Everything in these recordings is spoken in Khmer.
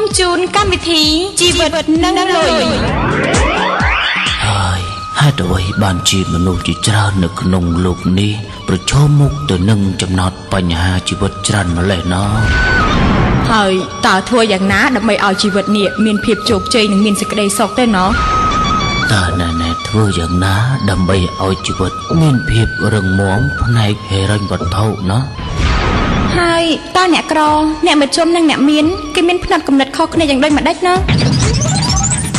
មជូនកម្មវិធីជីវិតនិងលុយ ហើយហេតុអ្វីបានជាមនុស្សជាច្រើននៅក្នុងលោកនេះប្រឈមមុខទៅនឹងចំណោទបញ្ហាជីវិតច្រើនម្ល៉េះណោះ ហើយតើធ្វើយ៉ាងណាដើម្បីឲ្យជីវិតនេះមានភាពជោគជ័យនិងមានសេចក្តីសុខទេណោះ តើណែណែធ្វើយ៉ាងណាដើម្បីឲ្យជីវិតមានភាពរឹងមាំផ្នែកហិរញ្ញវត្ថុណោះ ហើយតើអ្នកក្រអ្នកមធ្យមនិងអ្នកមានគេមានផ្នត់គំនិតខុសគ្នាយ៉ាងដូចម្ដេចណោះ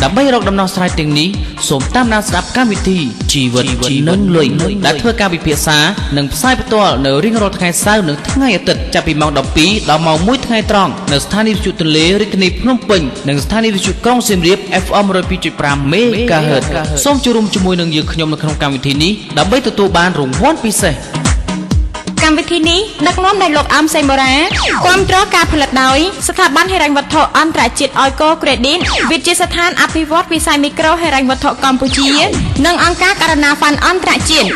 ដើម្បីរកដំណោះស្រាយទាំងនេះសូមតាមដានស្ដាប់កម្មវិធីជីវិតនិងលុយដែលធ្វើការពិភាក្សានិងផ្សាយផ្ទាល់នៅរៀងរាល់ថ្ងៃសៅរ៍និងថ្ងៃអាទិត្យចាប់ពីម៉ោង12ដល់ម៉ោង1ថ្ងៃត្រង់នៅស្ថានីយ៍វិទ្យុទន្លេរាជធានីភ្នំពេញនិងស្ថានីយ៍វិទ្យុក្រុងសៀមរាប FM 102.5 MHz សូមចូលរួមជាមួយនឹងយើងខ្ញុំនៅក្នុងកម្មវិធីនេះដើម្បីទទួលបានរង្វាន់ពិសេស កម្មវិធីនេះដឹកនាំដោយលោកអឹមសេងបូរ៉ាគាំទ្រការផលិតដោយស្ថាប័នហិរញ្ញវត្ថុអន្តរជាតិអយកូក្រេឌីតវិទ្យាស្ថានអភិវឌ្ឍវិស័យមីក្រូហិរញ្ញវត្ថុកម្ពុជា និងអង្គការករណាហ្វាន់អន្តរជាតិ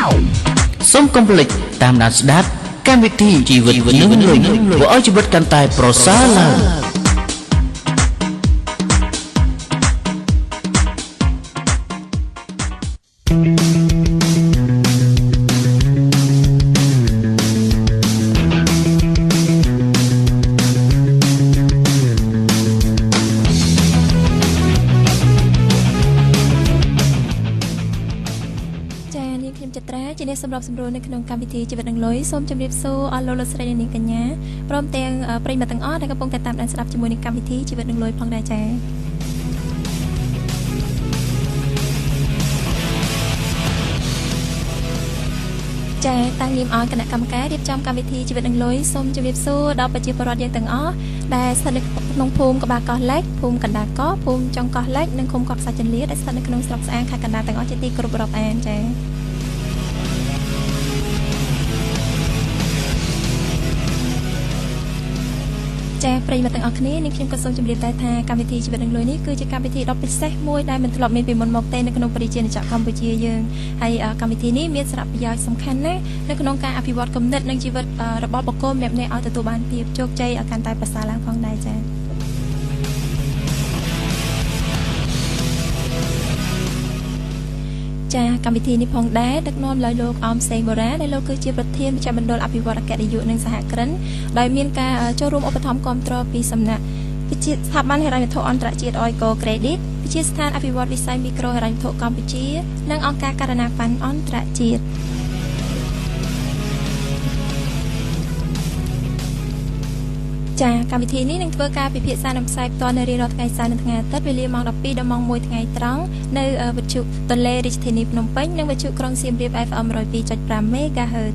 សូមកុំភ្លេចតាមដានស្ដាប់កម្មវិធីជីវិតនិងលុយធ្វើឲ្យជីវិតកាន់តែប្រសើរឡើង ចានាងខ្ញុំចត្រាជាអ្នកសម្របសម្រួលនៅក្នុងកម្មវិធីជីវិតនិងលុយសូមជម្រាបសួរអស់លោកលោកស្រីនិងនាងកញ្ញាព្រមទាំងប្រិយមិត្តទាំងអស់ដែលកំពុងតែតាមដានស្ដាប់ជាមួយនឹងកម្មវិធីជីវិតនិងលុយផងដែរចាចាតាំងនាមឲ្យគណៈកម្មការរៀបចំកម្មវិធីជីវិតនិងលុយសូមជម្រាបសួរដល់ប្រជាពលរដ្ឋយើងទាំងអស់ដែលស្ថិតនៅក្នុងភូមិក្បាលកោះលិចភូមិកណ្ដាលកោះភូមិចុងកោះលិចនិងឃុំកោះខ្សាច់ចន្លាដែលស្ថិតនៅក្នុងស្រុកស្អាងខេត្តកណ្ដាលទាំងអស់ជាទីគោរពរាប់អានចាចាប្រិយមិត្តទាំងអស់គ្នានាងខ្ញុំក៏សូមជម្រាបដែរថាកម្មវិធីជីវិតនិងលុយនេះគឺជាកម្មវិធីដ៏ពិសេសមួយដែលមិនធ្លាប់មានពីមុនមកទេនៅក្នុងប្រជាណាចក្រកម្ពុជាយើងហើយកម្មវិធីនេះមានសារៈប្រយោជន៍សំខាន់ណាស់នៅក្នុងការអភិវឌ្ឍគំនិតនិងជីវិតរបស់បុគ្គលម្នាក់ៗឲ្យទទួលបានភាពជោគជ័យឲ្យកាន់តែប្រសើរឡើងផងដែរចាចាកម្មវិធីនេះផងដែរដឹកនាំដោយលោកអមសេងបូរ៉ាដែលលោកគឺជាប្រធានមជ្ឈមណ្ឌលអភិវឌ្ឍអគ្គនាយកនិងសហគ្រិនដោយមានការចូលរួមឧបត្ថម្ភគាំទ្រពីសំណាក់វិទ្យាស្ថាប័នហិរញ្ញវត្ថុអន្តរជាតិអយកូក្រេឌីតវិទ្យាស្ថានអភិវឌ្ឍវិស័យមីក្រូហិរញ្ញវត្ថុកម្ពុជានិងអង្គការករណាហ្វាន់អន្តរជាតិចាកម្មវិធីនេះនឹងធ្វើការពិភាក្សានិងផ្សាយផ្ទាល់នៅរៀងរាល់ថ្ងៃសៅរ៍និងថ្ងៃអាទិត្យវេលាម៉ោង12ដល់ម៉ោង1ថ្ងៃត្រង់នៅវិទ្យុទន្លេរាជធានីភ្នំពេញនិងវិទ្យុក្រុងសៀមរាប FM 102.5 MHz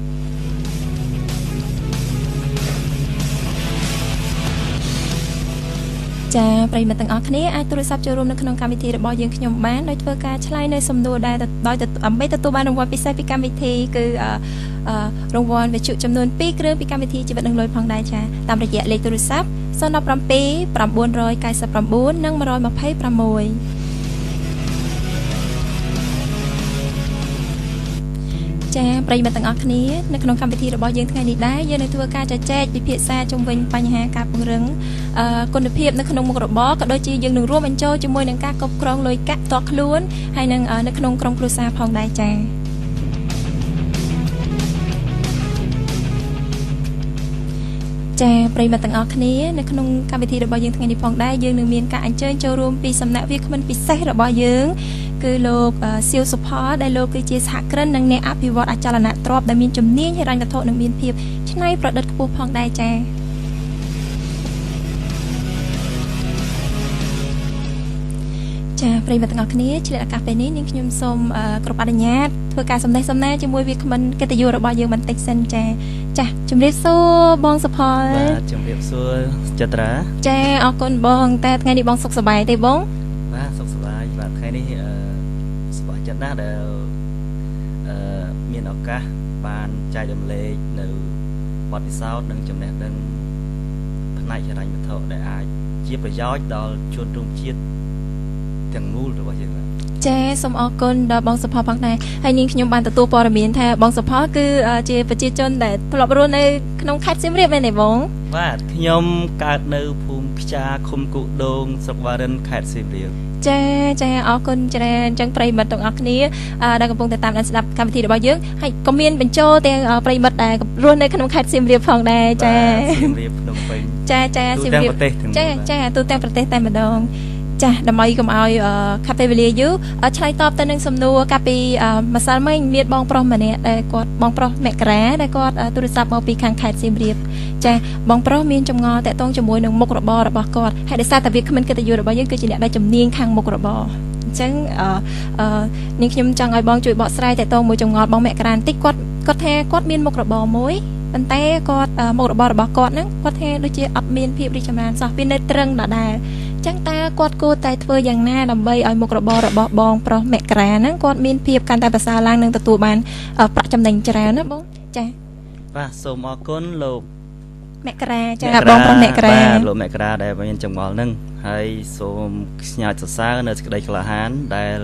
ចាប្រិយមិត្តទាំងអស់គ្នាអាចទូរស័ព្ទចូលរួមនៅក្នុងកម្មវិធីរបស់យើងខ្ញុំបានដោយធ្វើការឆ្លើយនៅសំណួរដែលដោយដើម្បីទទួលបានរង្វាន់ពិសេសពីកម្មវិធីគឺរង្វាន់វិទ្យុចំនួន2គ្រឿងពីកម្មវិធីជីវិតនិងលុយផងដែរចាតាមរយៈលេខទូរស័ព្ទ017 999និង126ចាប្រិយមិត្តទាំងអស់គ្នានៅក្នុងកម្មវិធីរបស់យើងថ្ងៃនេះដែរយើងនឹងធ្វើការជជែកពិភាក្សាជុំវិញបញ្ហាការពង្រឹងគុណភាពនៅក្នុងមុខរបរក៏ដូចជាយើងនឹងរួមបញ្ចូលជាមួយនឹងការគ្រប់គ្រងលុយកាក់ផ្ទាល់ខ្លួនហើយនឹងនៅក្នុងក្រុមគ្រួសារផងដែរចាចាប្រិយមិត្តទាំងអស់គ្នានៅក្នុងកម្មវិធីរបស់យើងថ្ងៃនេះផងដែរយើងនឹងមានការអញ្ជើញចូលរួមពីសំណាក់វាគ្មិនពិសេសរបស់យើងគឺលោកសៀវសុផលដែលលោកគឺជាសហគ្រិននិងអ្នកអភិវឌ្ឍអចលនទ្រព្យដែលមានជំនាញហិរញ្ញវត្ថុនិងមានភាពច្នៃប្រឌិតខ្ពស់ផងដែរចាចាប្រិយមិត្តទាំងអស់គ្នាឆ្លៀតឱកាសពេលនេះនាងខ្ញុំសូមគ្រប់អនុញ្ញាតធ្វើការសំណេះសំណាលជាមួយវាគ្មិនកិត្តិយសរបស់យើងបន្តិចសិនចាចាជំរាបសួរបងសុផលបាទជំរាបសួរចត្រាចាអរគុណបងតែថ្ងៃនេះបងសុខសប្បាយទេបងបាទសុខសប្បាយបាទថ្ងៃនេះសប្បាយចិត្តណាស់ដែលមានឱកាសបានចែករំលែកនៅបទពិសោធន៍និងចំណេះដឹងផ្នែកហិរញ្ញវត្ថុដែលអាចជាប្រយោជន៍ដល់ជនរួមជាតិទាំងមូលរបស់យើង ចាសូមអរគុណដល់បងសុផលផងដែរហើយនាងខ្ញុំបានទទួលព័ត៌មានថាបងសុផលគឺជាប្រជាជនដែលធ្លាប់រស់នៅក្នុងខេត្តសៀមរាបមែនទេបង បាទខ្ញុំកើតនៅភូមិខ្ចាឃុំគុដូងស្រុកវ៉ារិនខេត្តសៀមរាប ចាចាអរគុណច្រើនអញ្ចឹងប្រិយមិត្តទាំងអស់គ្នាដែលកំពុងតែតាមដានស្ដាប់កម្មវិធីរបស់យើងហើយក៏មានបញ្ចូលទាំងប្រិយមិត្តដែលរស់នៅក្នុងខេត្តសៀមរាបផងដែរចាសៀមរាបភ្នំពេញចាចាសៀមរាបចាចាទូទាំងប្រទេសតែម្ដងចាដើម្បីកុំឲ្យខាត់ពេលវេលាយូរឆ្លើយតបទៅនឹងសំណួរកាលពីម្សិលមិញមានបងប្រុសម្នាក់ដែលគាត់បងប្រុសមករាដែលគាត់ទូរស័ព្ទមកពីខាងខេត្តសៀមរាបចាបងប្រុសមានចម្ងល់តាក់ទងជាមួយនឹងមុខរបររបស់គាត់ហើយដោយសារតែវាគ្មិនកិត្តិយសរបស់យើងគឺជាអ្នកដែលជំនាញខាងមុខរបរអញ្ចឹងនាងខ្ញុំចង់ឲ្យបងជួយបកស្រាយតាក់ទងមួយចម្ងល់បងមករាបន្តិចគាត់ថាគាត់មានមុខរបរមួយប៉ុន្តែគាត់មុខរបររបស់គាត់ហ្នឹងគាត់ថាដូចជាអត់មានភាពរីកចម្រើនសោះវានៅត្រឹងដដែលចឹងតើគាត់គួរតែធ្វើយ៉ាងណាដើម្បីឲ្យមុខរបររបស់បងប្រុសមករាហ្នឹងគាត់មានភាពកាន់តែប្រសើរឡើងនិងទទួលបានប្រាក់ចំណេញច្រើនណាបងចាបាទសូមអរគុណលោកមករាចាបងប្រុសមករាបាទលោកមករាដែលមានចម្ងល់ហ្នឹងហើយសូមស្ញើសរសើរនៅសេចក្តីក្លាហានដែល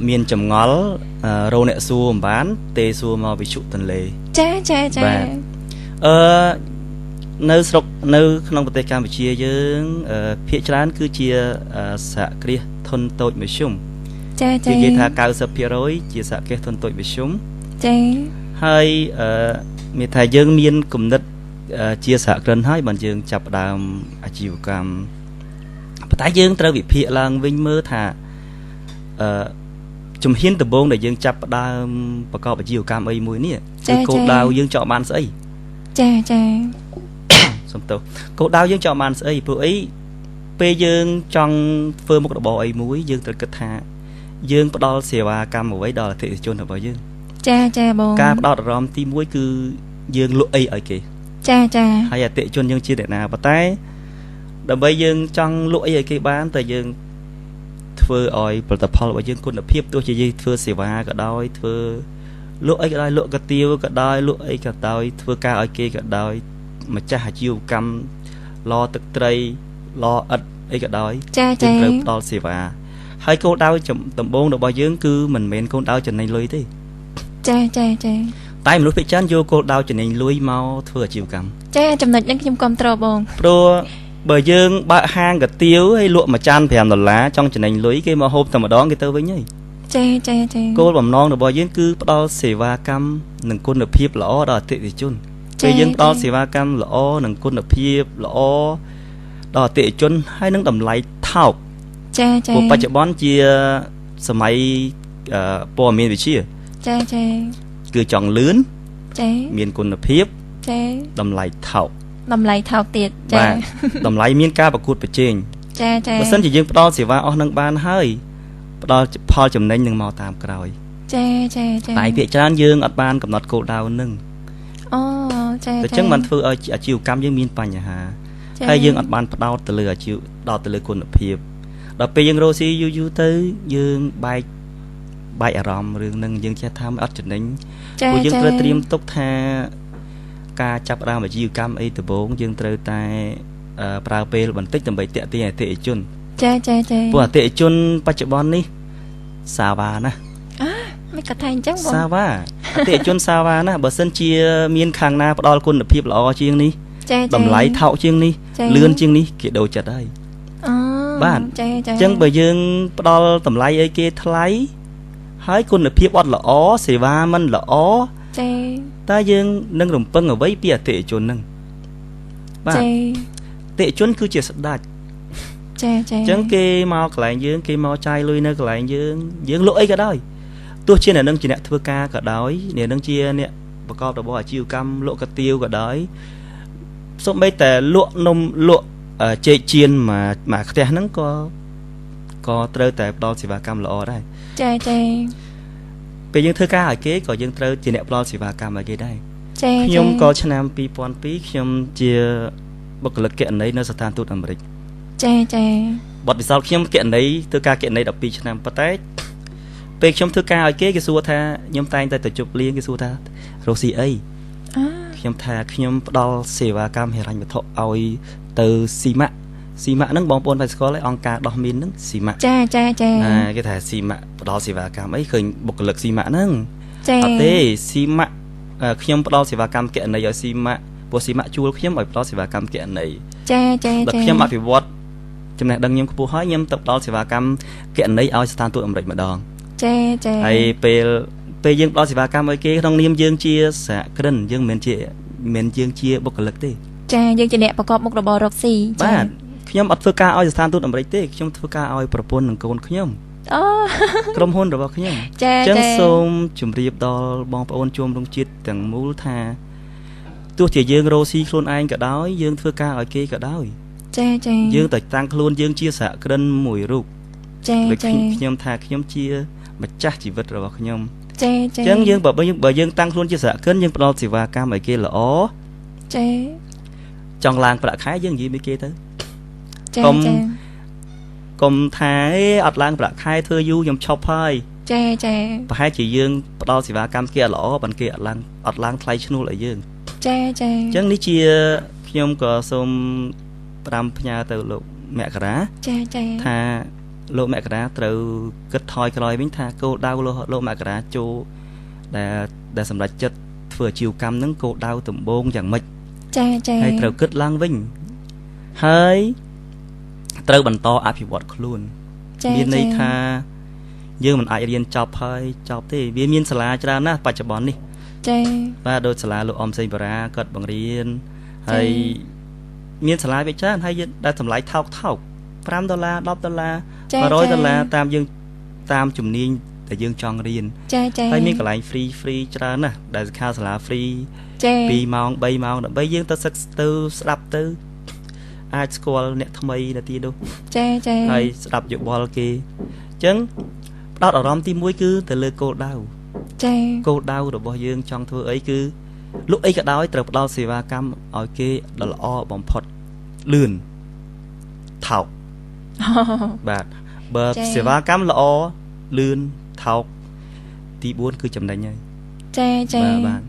មានចម្ងល់រោអ្នកសួរមិនបានទេសួរមកវិទ្យុទន្លេចាចាចាបាទនៅស្រុកនៅក្នុងប្រទេសកម្ពុជាយើងភាគច្រើនគឺជាសហគ្រាសធុនតូចមធ្យមចាចានិយាយថា 90% ជាសហគ្រាសធុនតូចមធ្យមចាហើយមានថាយើងមានគំនិតជាសហគ្រិនហើយបានយើងចាប់ផ្ដើមអាជីវកម្មប៉ុន្តែយើងត្រូវវិភាគឡើងវិញមើលថាជំហានដំបូងដែលយើងចាប់ផ្ដើមប្រកបអាជីវកម្មអីមួយនេះគឺគោលដៅយើងចង់បានស្អីចាចាសំទោសគោលដៅយើងចង់បានស្អីព្រោះអីពេលយើងចង់ធ្វើមុខរបរអីមួយយើងត្រូវគិតថាយើងផ្ដល់សេវាកម្មអ្វីដល់អតិថិជនរបស់យើងចាចាបងការផ្ដោតអារម្មណ៍ទី1គឺយើងលក់អីឲ្យគេចាចាហើយអតិថិជនយើងជាអ្នកណាប៉ុន្តែដើម្បីយើងចង់លក់អីឲ្យគេបានតែយើងធ្វើឲ្យផលិតផលរបស់យើងគុណភាពទោះជាយើងធ្វើសេវាក៏ដោយធ្វើលក់អីក៏ដោយលក់កាទៀវក៏ដោយលក់អីក៏ដោយធ្វើការឲ្យគេក៏ដោយម្ចាស់អាជីវកម្មឡទឹកត្រីឡឥដ្ឋអីក៏ដោយយើងត្រូវផ្ដល់សេវាហើយគោលដៅដំបូងរបស់យើងគឺមិនមែនគោលដៅចំណេញលុយទេចាចាចាតែមនុស្សភាគច្រើនយកគោលដៅចំណេញលុយមកធ្វើអាជីវកម្មចាចំណុចនេះខ្ញុំគាំទ្របងព្រោះបើយើងបើកហាងកាទៀវហើយលក់មួយចាន5ដុល្លារចង់ចំណេញលុយគេមកហូបតែម្ដងគេទៅវិញហើយចាចាចាគោលបំណងរបស់យើងគឺផ្ដល់សេវាកម្មនិងគុណភាពល្អដល់អតិថិជនពេលយើងផ្ដល់សេវាកម្មល្អនិងគុណភាពល្អដល់អតិថិជនហើយនឹងតម្លៃថោកចាចាព្រោះបច្ចុប្បន្នជាសម័យព័ត៌មានវិទ្យាចាចាគឺចង់លឿនចាមានគុណភាពចាតម្លៃថោកតម្លៃថោកទៀតចាតម្លៃមានការប្រកួតប្រជែងចាចាបើសិនជាយើងផ្ដល់សេវាអស់នឹងបានហើយផ្ដល់ផលចំណេញនឹងមកតាមក្រោយចាចាចាតែភាគច្រើនយើងអត់បានកំណត់គោលដៅនឹងអូចាអញ្ចឹងបានធ្វើឲ្យអាជីវកម្មយើងមានបញ្ហាហើយយើងអត់បានផ្ដោតទៅលើអាជីវផ្ដោតទៅលើគុណភាពដល់ពេលយើងរកស៊ីយូរយូរទៅយើងបែកអារម្មណ៍រឿងនឹងយើងចេះថាអត់ចំណេញព្រោះយើងត្រូវត្រៀមទុកថាការចាប់ផ្ដើមអាជីវកម្មអីដំបូងយើងត្រូវតែប្រើពេលបន្តិចដើម្បីទាក់ទាញអតិថិជនចាចាចាព្រោះអតិថិជនបច្ចុប្បន្ននេះសាវ៉ាណាមិនក៏ថាអញ្ចឹងបងសាវ៉ាអតិថិជនសាវ៉ាណាបើសិនជាមានខាងណាផ្ដល់គុណភាពល្អជាងនេះតម្លៃថោកជាងនេះលឿនជាងនេះគេដូរចិត្តហើយអូបាទចាចាអញ្ចឹងបើយើងផ្ដល់តម្លៃឲ្យគេថ្លៃហើយគុណភាពអត់ល្អសេវាមិនល្អចាតើយើងនឹងរំពឹងអ្វីពីអតិថិជនហ្នឹងបាទអតិថិជនគឺជាស្ដេចចាចាអញ្ចឹងគេមកកន្លែងយើងគេមកចាយលុយនៅកន្លែងយើងយើងលក់អីក៏ដោយទោះជាអ្នកនឹងជាអ្នកធ្វើការក៏ដោយអ្នកនឹងជាអ្នកប្រកបរបរអាជីវកម្មលក់កាទៀវក៏ដោយសូម្បីតែលក់នំលក់ចេកចៀនមួយខ្ទះហ្នឹងក៏ត្រូវតែផ្ដល់សេវាកម្មល្អដែរចាចាពេលយើងធ្វើការឲ្យគេក៏យើងត្រូវជាអ្នកផ្ដល់សេវាកម្មឲ្យគេដែរចាខ្ញុំក៏ឆ្នាំ2002ខ្ញុំជាបុគ្គលិកគណនេយ្យនៅស្ថានទូតអាមេរិកចាចាបទពិសោធន៍ខ្ញុំគណនេយ្យធ្វើការគណនេយ្យ12ឆ្នាំប៉ុន្តែពេលខ្ញុំធ្វើការឲ្យគេគេសួរថាខ្ញុំតែងតែទៅជប់លៀងគេសួរថារកស៊ីអីខ្ញុំថាខ្ញុំផ្ដល់សេវាកម្មហិរញ្ញវត្ថុឲ្យទៅស៊ីម៉ាក់ ស៊ីម៉ាក់ហ្នឹងបងប្អូនphảiស្គាល់ហើយអង្គការដោះមីនហ្នឹងស៊ីម៉ាក់ ចាចាចា ណាគេថាស៊ីម៉ាក់ផ្ដល់សេវាកម្មអីឃើញបុគ្គលិកស៊ីម៉ាក់ហ្នឹង ចា អត់ទេស៊ីម៉ាក់ខ្ញុំផ្ដល់សេវាកម្មកណនីឲ្យស៊ីម៉ាក់ព្រោះស៊ីម៉ាក់ជួលខ្ញុំឲ្យផ្ដល់សេវាកម្មកណនី ចាចា ដល់ខ្ញុំអភិវឌ្ឍចំណេះដឹងខ្ញុំខ្ពស់ហើយខ្ញុំទៅផ្ដល់សេវាកម្មកណនីឲ្យស្ថានទូតអាមេរិកម្ដង ចាចា ហើយពេលយើងផ្ដល់សេវាកម្មឲ្យគេក្នុងនាមយើងជាសហគ្រិនយើងមិនមែនជាមិនយើងជាបុគ្គលិកទេ ចាយើងជាអ្នកប្រកបមុខរបររកស៊ី បាទខ្ញុំអត់ធ្វើការឲ្យស្ថានទូតអាមេរិកទេខ្ញុំធ្វើការឲ្យប្រពន្ធនិងកូនខ្ញុំ អូ ក្រុមហ៊ុនរបស់ខ្ញុំ ចា អញ្ចឹងសូមជម្រាបដល់បងប្អូនជួមរងជាតិទាំងមូលថាទោះជាយើងរកស៊ីខ្លួនឯងក៏ដោយយើងធ្វើការឲ្យគេក៏ដោយ ចាចា យើងតែតាំងខ្លួនយើងជាសហគ្រិនមួយរូប ចាចា ខ្ញុំថាខ្ញុំជាម្ចាស់ជីវិតរបស់ខ្ញុំ ចាចា អញ្ចឹងយើងបើយើងតាំងខ្លួនជាសហគ្រិនយើងផ្ដល់សេវាកម្មឲ្យគេល្អ ចា ចង់ឡើងប្រាក់ខែយើងនិយាយមួយគេទៅ ចាចា កុំថាអត់ឡើងប្រាក់ខែធ្វើយូរខ្ញុំឈប់ហើយ ចាចា ប្រហែលជាយើងផ្ដល់សេវាកម្មគេអត់ល្អបានគេអត់ឡើងថ្លៃឈ្នួលឲ្យយើង ចាចា អញ្ចឹងនេះជាខ្ញុំក៏សូមប្រាំផ្ញើទៅលោកមករា ចាចា ថាលោកមករាត្រូវគិតថយក្រោយវិញថាគោលដៅលោកមករាចូលដែលសម្រេចចិត្តធ្វើអាជីវកម្មហ្នឹងគោលដៅដំបូងយ៉ាងម៉េច ចាចា ហើយត្រូវគិតឡើងវិញហើយត្រូវបន្តអភិវឌ្ឍខ្លួនមានន័យថាយើងមិនអាចរៀនចប់ហើយចប់ទេវាមានសាលាច្រើនណាស់បច្ចុប្បន្ននេះ ចា បាទដូចសាលាលោកអមសេងបារាគាត់បង្រៀនហើយមានសាលាវាច្រើនហើយដែលតម្លៃថោកថោក5ដុល្លារ10ដុល្លារ100ដុល្លារតាមយើងតាមជំនាញដែលយើងចង់រៀន ចាចា ហើយមានកន្លែង free free ច្រើនណាស់ដែលសិក្ខាសាលា free ចា 2ម៉ោង3ម៉ោងដើម្បីយើងទៅសិក្សាទៅស្ដាប់ទៅអាចស្គាល់អ្នកថ្មីនៅទីនោះ ចាចា ហើយស្ដាប់យោបល់គេអញ្ចឹងផ្ដោតអារម្មណ៍ទី1គឺទៅលើគោលដៅ ចា គោលដៅរបស់យើងចង់ធ្វើអីគឺលក់អីក៏ដោយត្រូវផ្ដល់សេវាកម្មឲ្យគេដ៏ល្អបំផុតលឿនថោកបាទបើសេវាកម្មល្អលឿនថោកទី4គឺចំណេញហើយ ចាចា បាទ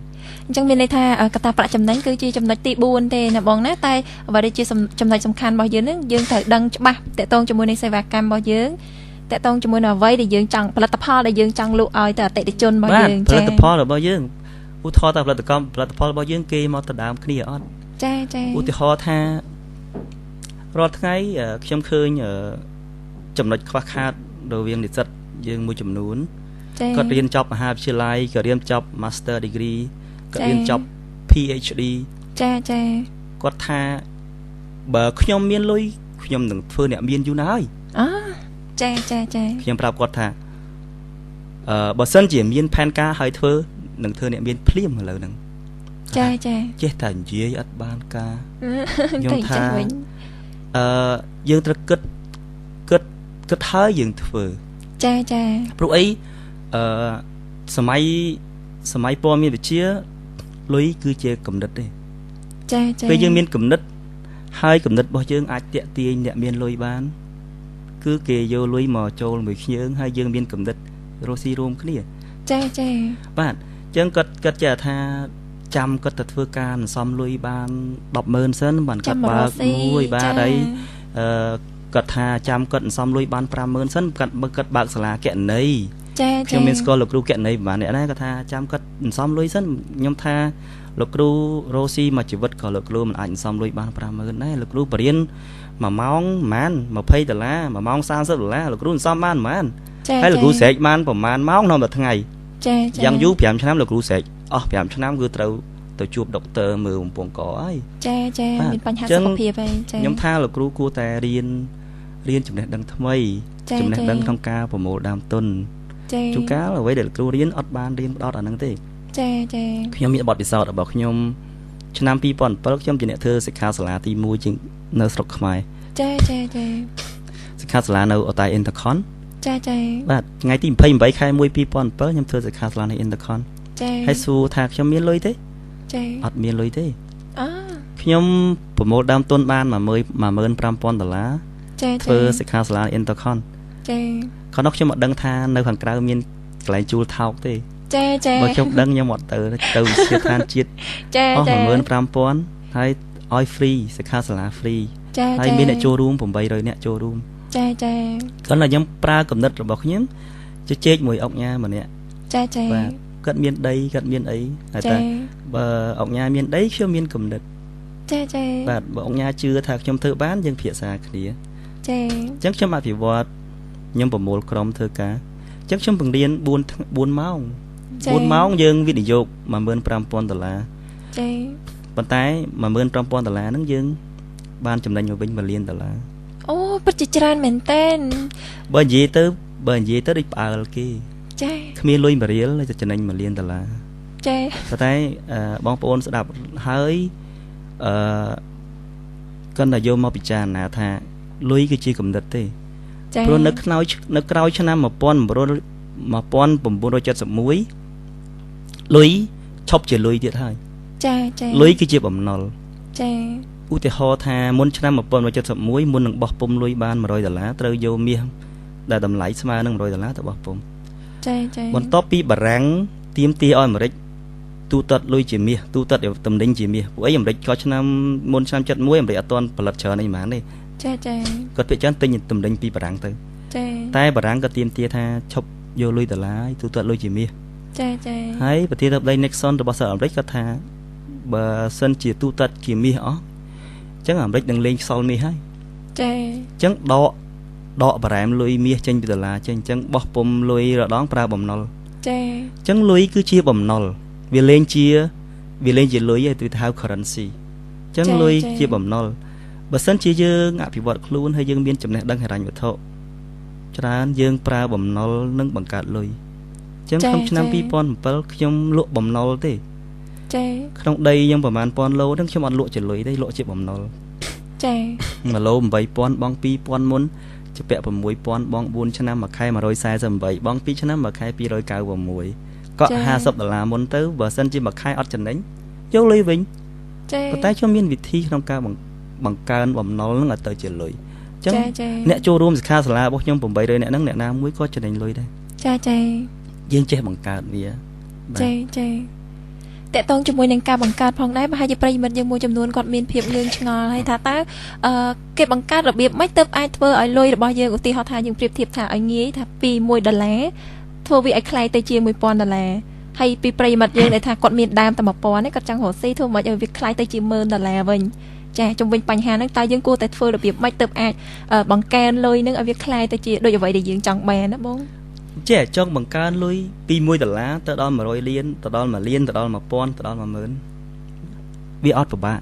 អញ្ចឹងមានន័យថាកត្តាប្រាក់ចំណេញគឺជាចំណុចទី4ទេណាបងណាតែអ្វីដែលជាចំណុចសំខាន់របស់យើងនឹងយើងត្រូវដឹងច្បាស់តកតងជាមួយនឹងសេវាកម្មរបស់យើងតកតងជាមួយនឹងអ្វីដែលយើងចង់ផលិតផលដែលយើងចង់លក់ឲ្យទៅអតិថិជនរបស់យើង ផលិតផលរបស់យើងឧទាហរណ៍ថាផលិតផលរបស់យើងគេមកដណ្ដើមគ្នាអត់ ចាចា ឧទាហរណ៍ថារាល់ថ្ងៃខ្ញុំឃើញចំណុចខ្វះខាតរវាងនិស្សិតយើងមួយចំនួនគាត់រៀនចប់មហាវិទ្យាល័យគាត់រៀនចប់ Master Degree គាត់រៀនចប់ PhD ចាចា គាត់ថាបើខ្ញុំមានលុយខ្ញុំនឹងធ្វើអ្នកមានយូរណាស់ហើយ អូចាចាចា ខ្ញុំប្រាប់គាត់ថាបើសិនជាមានផែនការហើយធ្វើនឹងធ្វើអ្នកមានភ្លាមឥឡូវហ្នឹង ចាចា ចេះតែនិយាយអត់បានការខ្ញុំថាយើងត្រូវគិតគិតគិតហើយយើងធ្វើ ចាចា ព្រោះអីសម័យព័ត៌មានវិទ្យាលុយគឺជាគំនិតទេ ចាចា ពេលយើងមានគំនិតហើយគំនិតរបស់យើងអាចទាក់ទាញអ្នកមានលុយបានគឺគេយកលុយមកចូលមួយគ្នាហើយយើងមានគំនិតរស់ស៊ីរួមគ្នា ចាចា បាទអញ្ចឹងគាត់ចេះថាចាំគាត់ទៅធ្វើការសន្សំលុយបាន 100000 សិនបានគាត់បើកមួយបាទហើយគាត់ថាចាំគាត់សន្សំលុយបាន 50000 សិនគាត់បើកសាលាគណនេយ្យ ចា ខ្ញុំមានស្គាល់លោកគ្រូគណនេយ្យប្រហែលអ្នកដែរគាត់ថាចាំគាត់សន្សំលុយសិនខ្ញុំថាលោកគ្រូរស់ស៊ីមួយជីវិតក៏លោកគ្រូមិនអាចសន្សំលុយបាន 50000 ដែរលោកគ្រូបរៀន1ម៉ោងប្រហែល20ដុល្លារ1ម៉ោង30ដុល្លារលោកគ្រូសន្សំបានប្រហែលហើយលោកគ្រូស្រែកបានប្រហែលម៉ោងក្នុងមួយថ្ងៃ ចាចា យ៉ាងយូរ5ឆ្នាំលោកគ្រូស្រែកអស់5ឆ្នាំគឺត្រូវទៅជួបដុកទ័រមើលបំពង់កហើយ ចាចាមានបញ្ហាសុខភាពហើយចា ខ្ញុំថាលោកគ្រូគួរតែរៀនចំណេះដឹងថ្មីចំណេះដឹងក្នុងការប្រមូលដើមទុន ចា ជួនកាលអ្វីដែលលោកគ្រូរៀនអត់បានរៀនផ្ដោតអាហ្នឹងទេ ចាចា ខ្ញុំមានបទពិសោធន៍របស់ខ្ញុំឆ្នាំ2007ខ្ញុំជាអ្នកធ្វើសិក្ខាសាលាទី1ជាងនៅស្រុកខ្មែរ ចាចាចា សិក្ខាសាលានៅអូតែ Intercon ចាចា បាទថ្ងៃទី28ខែ1 2007ខ្ញុំធ្វើសិក្ខាសាលានៅ Intercon ចា ហើយសួរថាខ្ញុំមានលុយទេ ចា អត់មានលុយទេ អូ ខ្ញុំប្រមូលដើមទុនបាន 15000 ដុល្លារ ចា ធ្វើសិក្ខាសាលា Intercon ចា កាលនោះខ្ញុំអត់ដឹងថានៅខាងក្រៅមានកន្លែងជួលថោកទេ ចាចា បើខ្ញុំដឹងខ្ញុំអត់ទៅវិទ្យាស្ថានជាតិ ចា អស់ 15000 ហើយឲ្យ free សិក្ខាសាលា free ចា ហើយ ចា មានអ្នកចូលរួម800អ្នកចូលរួម ចាចា គ្រាន់តែខ្ញុំប្រើគំនិតរបស់ខ្ញុំជជែកមួយអុកញ៉ាម្នាក់ ចាចា បាទគាត់មានដីគាត់មានអីហើយ ចា តែបើអុកញ៉ាមានដីខ្ញុំមានគំនិត ចាចា បាទបើអុកញ៉ាជឿថាខ្ញុំធ្វើបានយើងពិភាក្សាគ្នា ចា អញ្ចឹងខ្ញុំអភិវឌ្ឍខ្ញុំប្រមូលក្រុមធ្វើការអញ្ចឹងខ្ញុំបង្រៀន4 4ម៉ោង ចា 4ម៉ោងយើងវិនិយោគ15000ដុល្លារ ចា ប៉ុន្តែ15000ដុល្លារហ្នឹងយើងបានចំណេញមកវិញ1លានដុល្លារ អូពិតជាច្រើនមែនតើ បើនិយាយទៅបើនិយាយទៅដូចផ្អើលគេ ចា គ្មានលុយ1រៀលតែចំណេញ1លានដុល្លារ ចា ប៉ុន្តែបងប្អូនស្ដាប់ហើយអឺគាត់តែយកមកពិចារណាថាលុយគឺជាគំនិតទេ ចា ព្រោះនៅខ្នើយនៅក្រោយឆ្នាំ1971លុយឈប់ជាលុយទៀតហើយ ចាចា លុយគឺជាបំណុល ចា ឧទាហរណ៍ថាមុនឆ្នាំ1971មុននឹងបោះពុំលុយបាន100ដុល្លារត្រូវយកមាសដែលតម្លៃស្មើនឹង100ដុល្លារទៅបោះពុំ ចាចា បន្ទាប់ពីបារាំងទាមទារឲ្យអាមេរិកទូទាត់លុយជាមាសទូទាត់តំណែងជាមាសពួកអីអាមេរិកក៏ឆ្នាំមុនឆ្នាំ71អាមេរិកអត់ទាន់ផលិតច្រើនអីហ្មងទេ ចាចា គាត់ភាគច្រើនទិញតំណែងពីបារាំងទៅ ចា តែបារាំងក៏ទាមទារថាឈប់យកលុយដុល្លារទូទាត់លុយជាមាស ចាចា ហើយប្រធានាធិបតី Nixon របស់សហរដ្ឋអាមេរិកគាត់ថាបើសិនជាទូទាត់ជាមាសអស់អញ្ចឹងអាមេរិកនឹងលែងខ្សលមាសហើយ ចា អញ្ចឹងដកបារ៉ែមលុយមាសចេញពីដុល្លារចេញអញ្ចឹងបោះពុំលុយរដងប្រើបំណុល ចា អញ្ចឹងលុយគឺជាបំណុលវាលែងជាលុយឯងទៅហៅ currency អញ្ចឹងលុយជាបំណុលបើសិនជាយើងអភិវឌ្ឍខ្លួនហើយយើងមានចំណេះដឹងហិរញ្ញវត្ថុច្រើនយើងប្រើបំណុលនិងបង្កើតលុយអញ្ចឹងក្នុងឆ្នាំ2007ខ្ញុំលក់បំណុលទេ ចា ក្នុងដីខ្ញុំប្រហែល1000ឡូហ្នឹងខ្ញុំអត់លក់ជាលុយទេលក់ជាបំណុល ចា 1ឡូ8000បង2000មុនជពាក់6000បង4ឆ្នាំមួយខែ148បង2ឆ្នាំមួយខែ296កក់50ដុល្លារមុនទៅបើសិនជាមួយខែអត់ចំណេញយកលុយវិញ ចា ប៉ុន្តែខ្ញុំមានវិធីក្នុងការបង្កើនបំណុលហ្នឹងឲ្យទៅជាលុយអញ្ចឹងអ្នកចូលរួមសិក្ខាសាលារបស់ខ្ញុំ800អ្នកហ្នឹងអ្នកណាមួយក៏ចំណេញលុយដែរ ចាចា យើងចេះបង្កើតវា ចាចាតកតងជាមួយនឹងការបង្កើតផងដែរប្រហែលជាប្រិយមិត្តយើងមួយចំនួនគាត់មានភាពងឿងឆ្ងល់ហើយថាតើគេបង្កើតរបៀបម៉េចទើបអាចធ្វើឲ្យលុយរបស់យើងឧទាហរណ៍ថាយើងប្រៀបធៀបថាឲ្យងាយថាពី1ដុល្លារធ្វើវាឲ្យក្លាយទៅជា1000ដុល្លារហើយពីប្រិយមិត្តយើងដែលថាគាត់មានដើមតែ1000នេះគាត់ចង់រកស៊ីធ្វើម៉េចឲ្យវាក្លាយទៅជា10000ដុល្លារវិញចាជំវិញបញ្ហាហ្នឹងតើយើងគួរតែធ្វើរបៀបម៉េចទើបអាចបង្កើនលុយហ្នឹងឲ្យវាក្លាយទៅជាដូចអ្វីដែលយើងចង់បានណាបង ចេះចង់បង្កើនលុយពី1ដុល្លារទៅដល់100លានទៅដល់1លានទៅដល់1000ទៅដល់10000វាអត់ពិបាក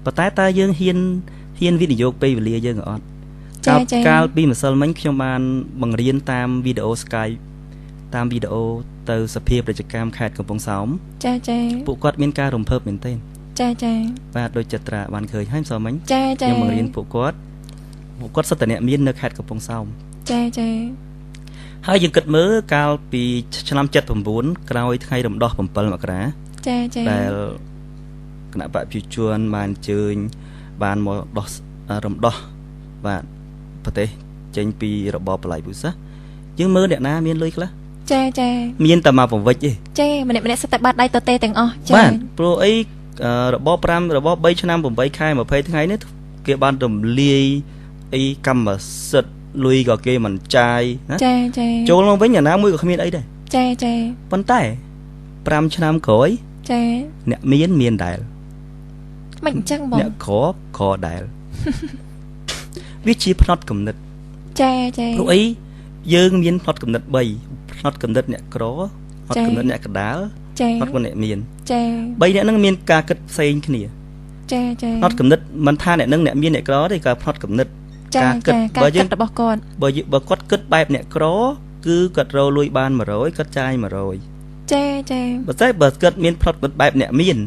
ប៉ុន្តែតើយើងហ៊ានវិនិយោគពេលវេលាយើងអត់កាលពីម្សិលមិញខ្ញុំបានបង្រៀនតាមវីដេអូ Skype តាមវីដេអូទៅសភាប្រជាកម្មខេត្តកំពង់សោម ចាចា ពួកគាត់មានការរំភើបមែនទែន ចាចា បាទដូចចិត្រាបានឃើញហើយម្សិលមិញ ចាចា ខ្ញុំបង្រៀនពួកគាត់សុទ្ធតែអ្នកមាននៅខេត្តកំពង់សោម ចាចា ហើយយើងគិតមើលកាលពីឆ្នាំ79ក្រោយថ្ងៃរំដោះ7មករា ចាចា ដែលគណៈបក្សប្រជាជនបានអញ្ជើញបានមកដោះរំដោះបាទប្រទេសចេញពីរបបបល័យពុសាសយើងមើលអ្នកណាមានលុយខ្លះ ចាចា មានតែមកពង្វិចទេ ចាម្នាក់ម្នាក់សិតតែបាត់ដៃតទេទាំងអស់ចា បាទព្រោះអីរបប5របប3ឆ្នាំ8ខែ20ថ្ងៃនេះគេបានរំលាយអីកម្មសិទ្ធិលុយក៏គេមិនចាយណា ចាចា ចូលមកវិញអាណាមួយក៏គ្មានអីដែរ ចាចា ប៉ុន្តែ5ឆ្នាំក្រោយ ចា អ្នកមានមានដែរ មិនអញ្ចឹងបង អ្នកក្រក្រដែរវាជាផ្នត់គំនិត ចាចា ព្រោះអីយើងមានផ្នត់គំនិត3ផ្នត់គំនិតអ្នកក្រផ្នត់គំនិតអ្នកកដាល ចា ផ្នត់គំនិតអ្នកមាន ចា 3អ្នកហ្នឹងមានការគិតផ្សេងគ្នា ចាចា ផ្នត់គំនិតមិនថាអ្នកហ្នឹងអ្នកមានអ្នកក្រទេក៏ផ្នត់គំនិត ការគិតបើយើងរបស់គាត់ បើគាត់គិតបែបអ្នកក្រគឺគាត់រកលុយបាន100គាត់ចាយ100 ចាចា បើតែបើគាត់មានផ្នត់គំនិតបែបអ្នកមាន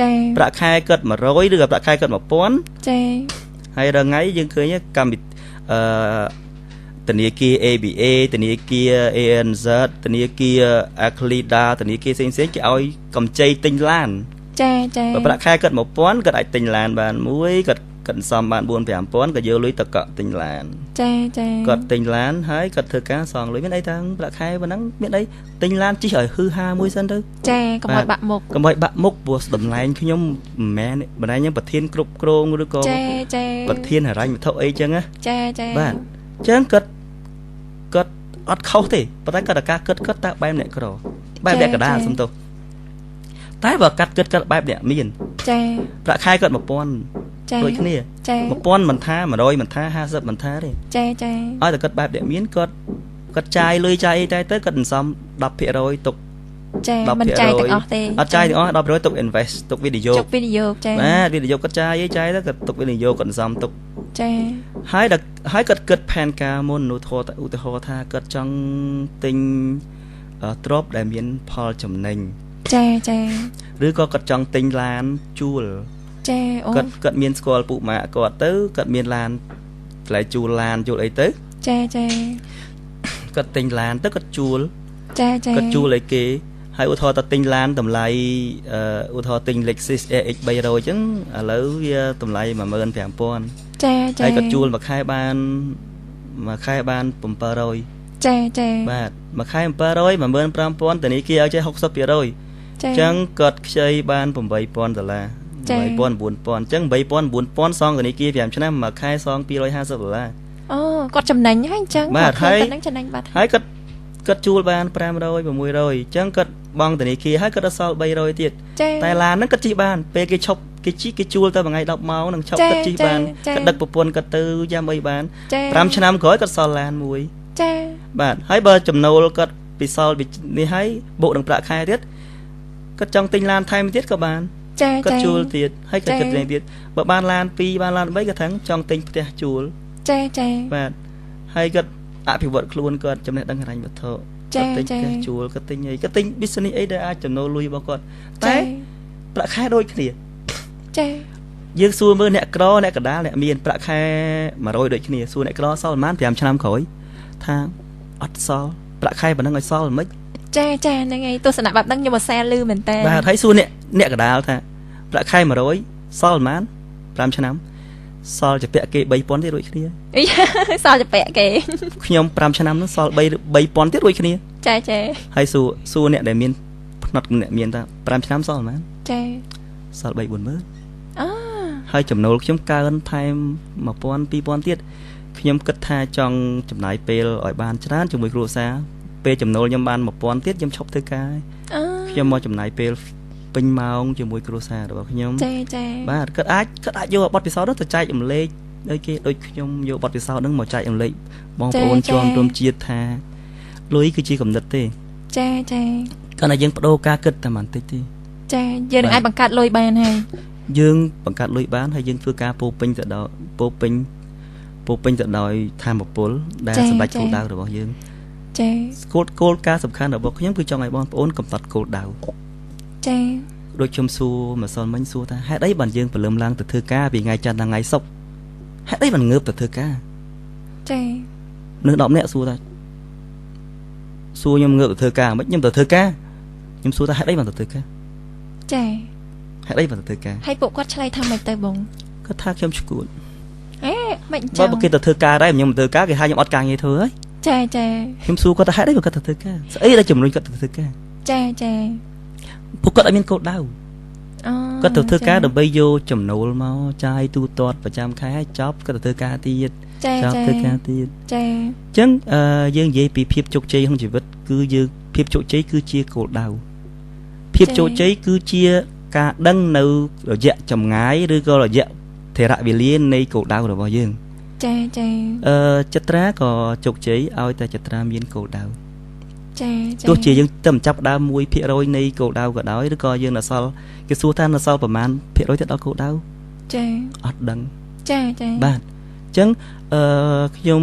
ចា ប្រាក់ខែគាត់100ឬក៏ប្រាក់ខែគាត់1000 ចា ហើយរាល់ថ្ងៃយើងឃើញកម្មវិធីធនាគារ ABA ធនាគារ ANZ ធនាគារ Aclida ធនាគារផ្សេងៗគេឲ្យកម្ចីទិញឡាន ចាចា បើប្រាក់ខែគាត់1000គាត់អាចទិញឡានបានមួយគាត់ គាត់សំបាន4 5000ក៏យកលុយទៅកក់ទិញឡាន ចាចា គាត់ទិញឡានហើយគាត់ធ្វើការសងលុយមានអីតាំងប្រាក់ខែប៉ុណ្ណឹងមានអីទិញឡានជិះឲ្យហឺហាមួយសិនទៅ ចាកុំឲ្យបាក់មុខ កុំឲ្យបាក់មុខព្រោះតំណែងខ្ញុំមិនមែនតំណែងខ្ញុំប្រធានគ្រប់គ្រងឬក៏ ចាចា ប្រធានហិរញ្ញវត្ថុអីចឹងណា ចាចា បាទអញ្ចឹងគាត់គាត់អត់ខុសទេប៉ុន្តែគាត់តែការគិតគាត់តើបែបអ្នកក្របែបអ្នកកដាលសំទោសតែបើកាត់គិតគាត់បែបអ្នកមាន ចា ប្រាក់ខែគាត់1000 ចា ដូចគ្នា ចា 1000មិនថា100មិនថា50មិនថាទេ ចាចា ឲ្យតែគាត់បែបអ្នកមានគាត់គាត់ចាយលុយចាយអីតែទៅគាត់សន្សំ10%ទុក ចាមិនចាយទាំងអស់ទេ អត់ចាយទាំងអស់10%ទុក invest ទុកវិនិយោគ ទុកវិនិយោគចា បាទវិនិយោគគាត់ចាយអីចាយទៅគាត់ទុកវិនិយោគគាត់សន្សំទុក ចា ហើយដល់ហើយគាត់គិតផែនការមុនឧទាហរណ៍ឧទាហរណ៍ថាគាត់ចង់ទិញទ្រព្យដែលមានផលចំណេញ ចាចា ឬក៏គាត់ចង់ទិញឡានជួល ចាអូ គាត់គាត់មានស្គាល់ពួកម៉ាក់គាត់ទៅគាត់មានឡានថ្លៃជួលឡានជួលអីទៅ ចាចា គាត់ទិញឡានទៅគាត់ជួល ចាចា គាត់ជួលឲ្យគេហើយឧទាហរណ៍ថាទិញឡានតម្លៃឧទាហរណ៍ទិញ Lexus RX 300អញ្ចឹងឥឡូវវាតម្លៃ15000 ចាចា ហើយគាត់ជួលមួយខែបានមួយខែបាន700 ចាចា បាទមួយខែ700 15000ធនាគារឲ្យចេះ60% ចា អញ្ចឹងគាត់ខ្ចីបាន8000ដុល្លារ8000 9000អញ្ចឹង8000 9000សងធនាគារ5ឆ្នាំមួយខែសង250ដុល្លារ អូគាត់ចំណេញហើយអញ្ចឹង បាទហើយ ហ្នឹងចំណេញបាត់ ហើយគាត់គាត់ជួលបាន500 600អញ្ចឹងគាត់បង់ធនាគារហើយគាត់ដល់សល់300ទៀត ចា តែឡានហ្នឹងគាត់ជិះបានពេលគេឈប់គេជិះគេជួលទៅមួយថ្ងៃ10ម៉ោងនឹងឈប់ ចា គាត់ជិះបាន ចា គាត់ដឹកប្រពន្ធគាត់ទៅយ៉ាំអីបាន ចា 5ឆ្នាំក្រោយគាត់សល់ឡានមួយ ចា បាទហើយបើចំណូលគាត់ពីសល់ពីនេះហើយបូកនឹងប្រាក់ខែទៀតគាត់ចង់ទិញឡានថែមទៀតក៏បាន ចា គាត់ជួលទៀតហើយគាត់ ចា គិតទៀតបើបានឡាន2បានឡាន3គាត់ថាចង់ទិញផ្ទះជួល ចាចា បាទហើយគាត់អភិវឌ្ឍខ្លួនគាត់ចំណេះដឹងហិរញ្ញវត្ថុ ចា គាត់ទិញ ចា ផ្ទះជួលគាត់ទិញអីគាត់ទិញ business អីដែលអាចចំណូលលុយរបស់គាត់តែប្រាក់ខែដូចគ្នា ចា យើងសួរមើលអ្នកក្រអ្នកកណ្ដាលអ្នកមានប្រាក់ខែ100ដូចគ្នាសួរអ្នកក្រសល់ប្រហែល5ឆ្នាំក្រោយថាអត់សល់ប្រាក់ខែប៉ុណ្ណឹងឲ្យសល់មិន ចាចាហ្នឹងហើយទស្សនៈបែបហ្នឹងខ្ញុំអត់សែលឺមែនតើ បាទហើយសួរអ្នកអ្នកកណ្ដាលថាប្រាក់ខែ100សល់ប្រហែល5ឆ្នាំសល់ជាពាក់គេ3000ទៀតរួចគ្នា អីសល់ជាពាក់គេ ខ្ញុំ5ឆ្នាំហ្នឹងសល់3 3000ទៀតរួចគ្នា ចាចា ហើយសួរសួរអ្នកដែលមានផ្នត់អ្នកមានថា5ឆ្នាំសល់ប្រហែល ចា សល់3 40000 អូ ហើយចំណូលខ្ញុំកើនថែម1000 2000ទៀតខ្ញុំគិតថាចង់ចំណាយពេលឲ្យបានច្រើនជាមួយគ្រួសារពេលចំណូលខ្ញុំបាន1000ទៀតខ្ញុំឈប់ធ្វើការ អូ ខ្ញុំមកចំណាយពេលពេញម៉ោងជាមួយគ្រួសាររបស់ខ្ញុំ ចាចា បាទគាត់អាចគាត់អាចយកបទពិសោធន៍នោះទៅចែករំលែកដូចគេដូចខ្ញុំយកបទពិសោធន៍ហ្នឹងមកចែករំលែកបងប្អូនជនរួមជាតិថាលុយគឺជាកំណត់ទេ ចាចា គាត់តែយើងបដូរការគិតតែបន្តិចទេ ចាយើងនឹងអាចបង្កើតលុយបានហើយ យើងបង្កើតលុយបានហើយយើងធ្វើការពោពេញទៅដល់ពោពេញពោពេញទៅដោយធម៌ពលដែលសម្រេចគោលដៅរបស់យើង ចា គោលគោលការណ៍សំខាន់របស់ខ្ញុំគឺចង់ឲ្យបងប្អូនកំណត់គោលដៅ ចា ដូចខ្ញុំសួរម្សិលមិញសួរថាហេតុអីបានយើងព្រលឹមឡើងទៅធ្វើការពីថ្ងៃច័ន្ទដល់ថ្ងៃសុក្រហេតុអីបានងើបទៅធ្វើការ ចា នឹង10នាក់សួរថាសួរខ្ញុំងើបទៅធ្វើការមិនខ្ញុំទៅធ្វើការខ្ញុំសួរថាហេតុអីបានទៅធ្វើការ ចា ហេតុអីបានទៅធ្វើការ ហើយពួកគាត់ឆ្លើយថាម៉េចទៅបង គាត់ថាខ្ញុំឈួត អេមិនអញ្ចឹង បើគេទៅធ្វើការដែរខ្ញុំមិនធ្វើការគេថាខ្ញុំអត់ការងារធ្វើហើយ ចាចា ខ្ញុំសួរគាត់ថាហេតុអីបានគាត់ទៅធ្វើការស្អីដែលជំរុញគាត់ទៅធ្វើការ ចាចា ពួកគាត់អត់មានគោលដៅ អូ គាត់ទៅធ្វើការដើម្បីយកចំណូលមកចាយទូទាត់ប្រចាំខែហើយចប់គាត់ទៅធ្វើការទៀត ចា ចា ចប់ធ្វើការទៀត ចា អញ្ចឹងយើងនិយាយពីភាពជោគជ័យក្នុងជីវិតគឺយើងភាពជោគជ័យគឺជាគោលដៅភាពជោគជ័យគឺជាការដឹងនៅរយៈចម្ងាយឬក៏រយៈថេរវេលានៃគោលដៅរបស់យើង ចាចា ចត្រាក៏ជោគជ័យឲ្យតែចត្រាមានគោលដៅ ចាចា ទោះជាយើងទៅចាប់ដើម1%នៃគោលដៅក៏ដោយឬក៏យើងនៅសល់គេសួរថានៅសល់ប្រមាណភាគរយទៅដល់គោលដៅ ចា អត់ដឹង ចាចា បាទអញ្ចឹងខ្ញុំ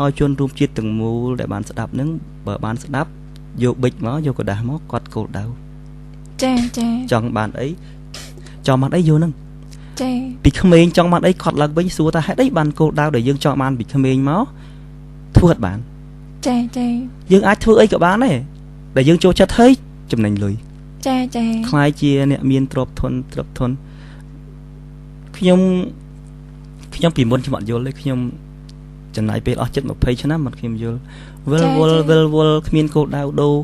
ឲ្យជនរួមជាតិទាំងមូលដែលបានស្ដាប់នឹងបើបានស្ដាប់យកប៊ិចមកយកក្រដាសមកកត់គោលដៅ ចាចា ចង់បានអីចង់បានអីយកនឹង ចា ពីក្មេងចង់បានអីកត់ឡើងវិញសួរថាហេតុអីបានគោលដៅដែលយើងចង់បានពីក្មេងមកធ្វើអត់បាន ចាចា យើងអាចធ្វើអីក៏បានដែរដែលយើងចូលចិត្តហើយចំណេញលុយ ចាចា ខ្លាយជាអ្នកមានទ្រព្យធនទ្រព្យធនខ្ញុំ ខ្ញុំពីមុនខ្ញុំអត់យល់ទេខ្ញុំចំណាយពេលអស់ជិត20ឆ្នាំមិនខ្ញុំយល់វិលវល់វិលវល់គ្មានគោលដៅដូរ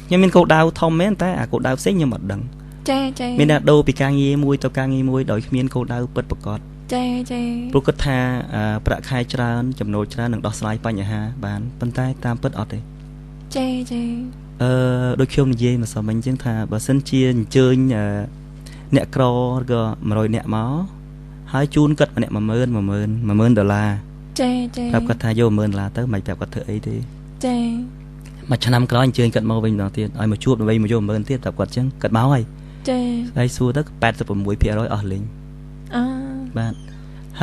ខ្ញុំមានគោលដៅធំមែនតែអាគោលដៅផ្សេងខ្ញុំអត់ដឹង ចាចា មានតែដូរពីការងារមួយទៅការងារមួយដោយគ្មានគោលដៅពិតប្រាកដ ចាចា ព្រោះគិតថាប្រាក់ខែច្រើនចំណូលច្រើននឹងដោះស្រាយបញ្ហាបានប៉ុន្តែតាមពិតអត់ទេ ចាចា ដូចខ្ញុំនិយាយមកសមមិញអញ្ចឹងថាបើសិនជាអញ្ជើញអ្នកក្រឬក៏100អ្នកមកហើយជូនគាត់ម្នាក់10000 10000 10000ដុល្លារ ចាចា ប្រាប់គាត់ថាយក10000ដុល្លារទៅមិនប្រាប់គាត់ធ្វើអីទេ ចា មួយឆ្នាំក្រោយអញ្ជើញគាត់មកវិញម្ដងទៀតឲ្យមកជួបដើម្បីមកយក10000ទៀតប្រាប់គាត់អញ្ចឹងគាត់មកហើយ ចា ហើយសួរទៅ86%អស់លេង អឺ បាទ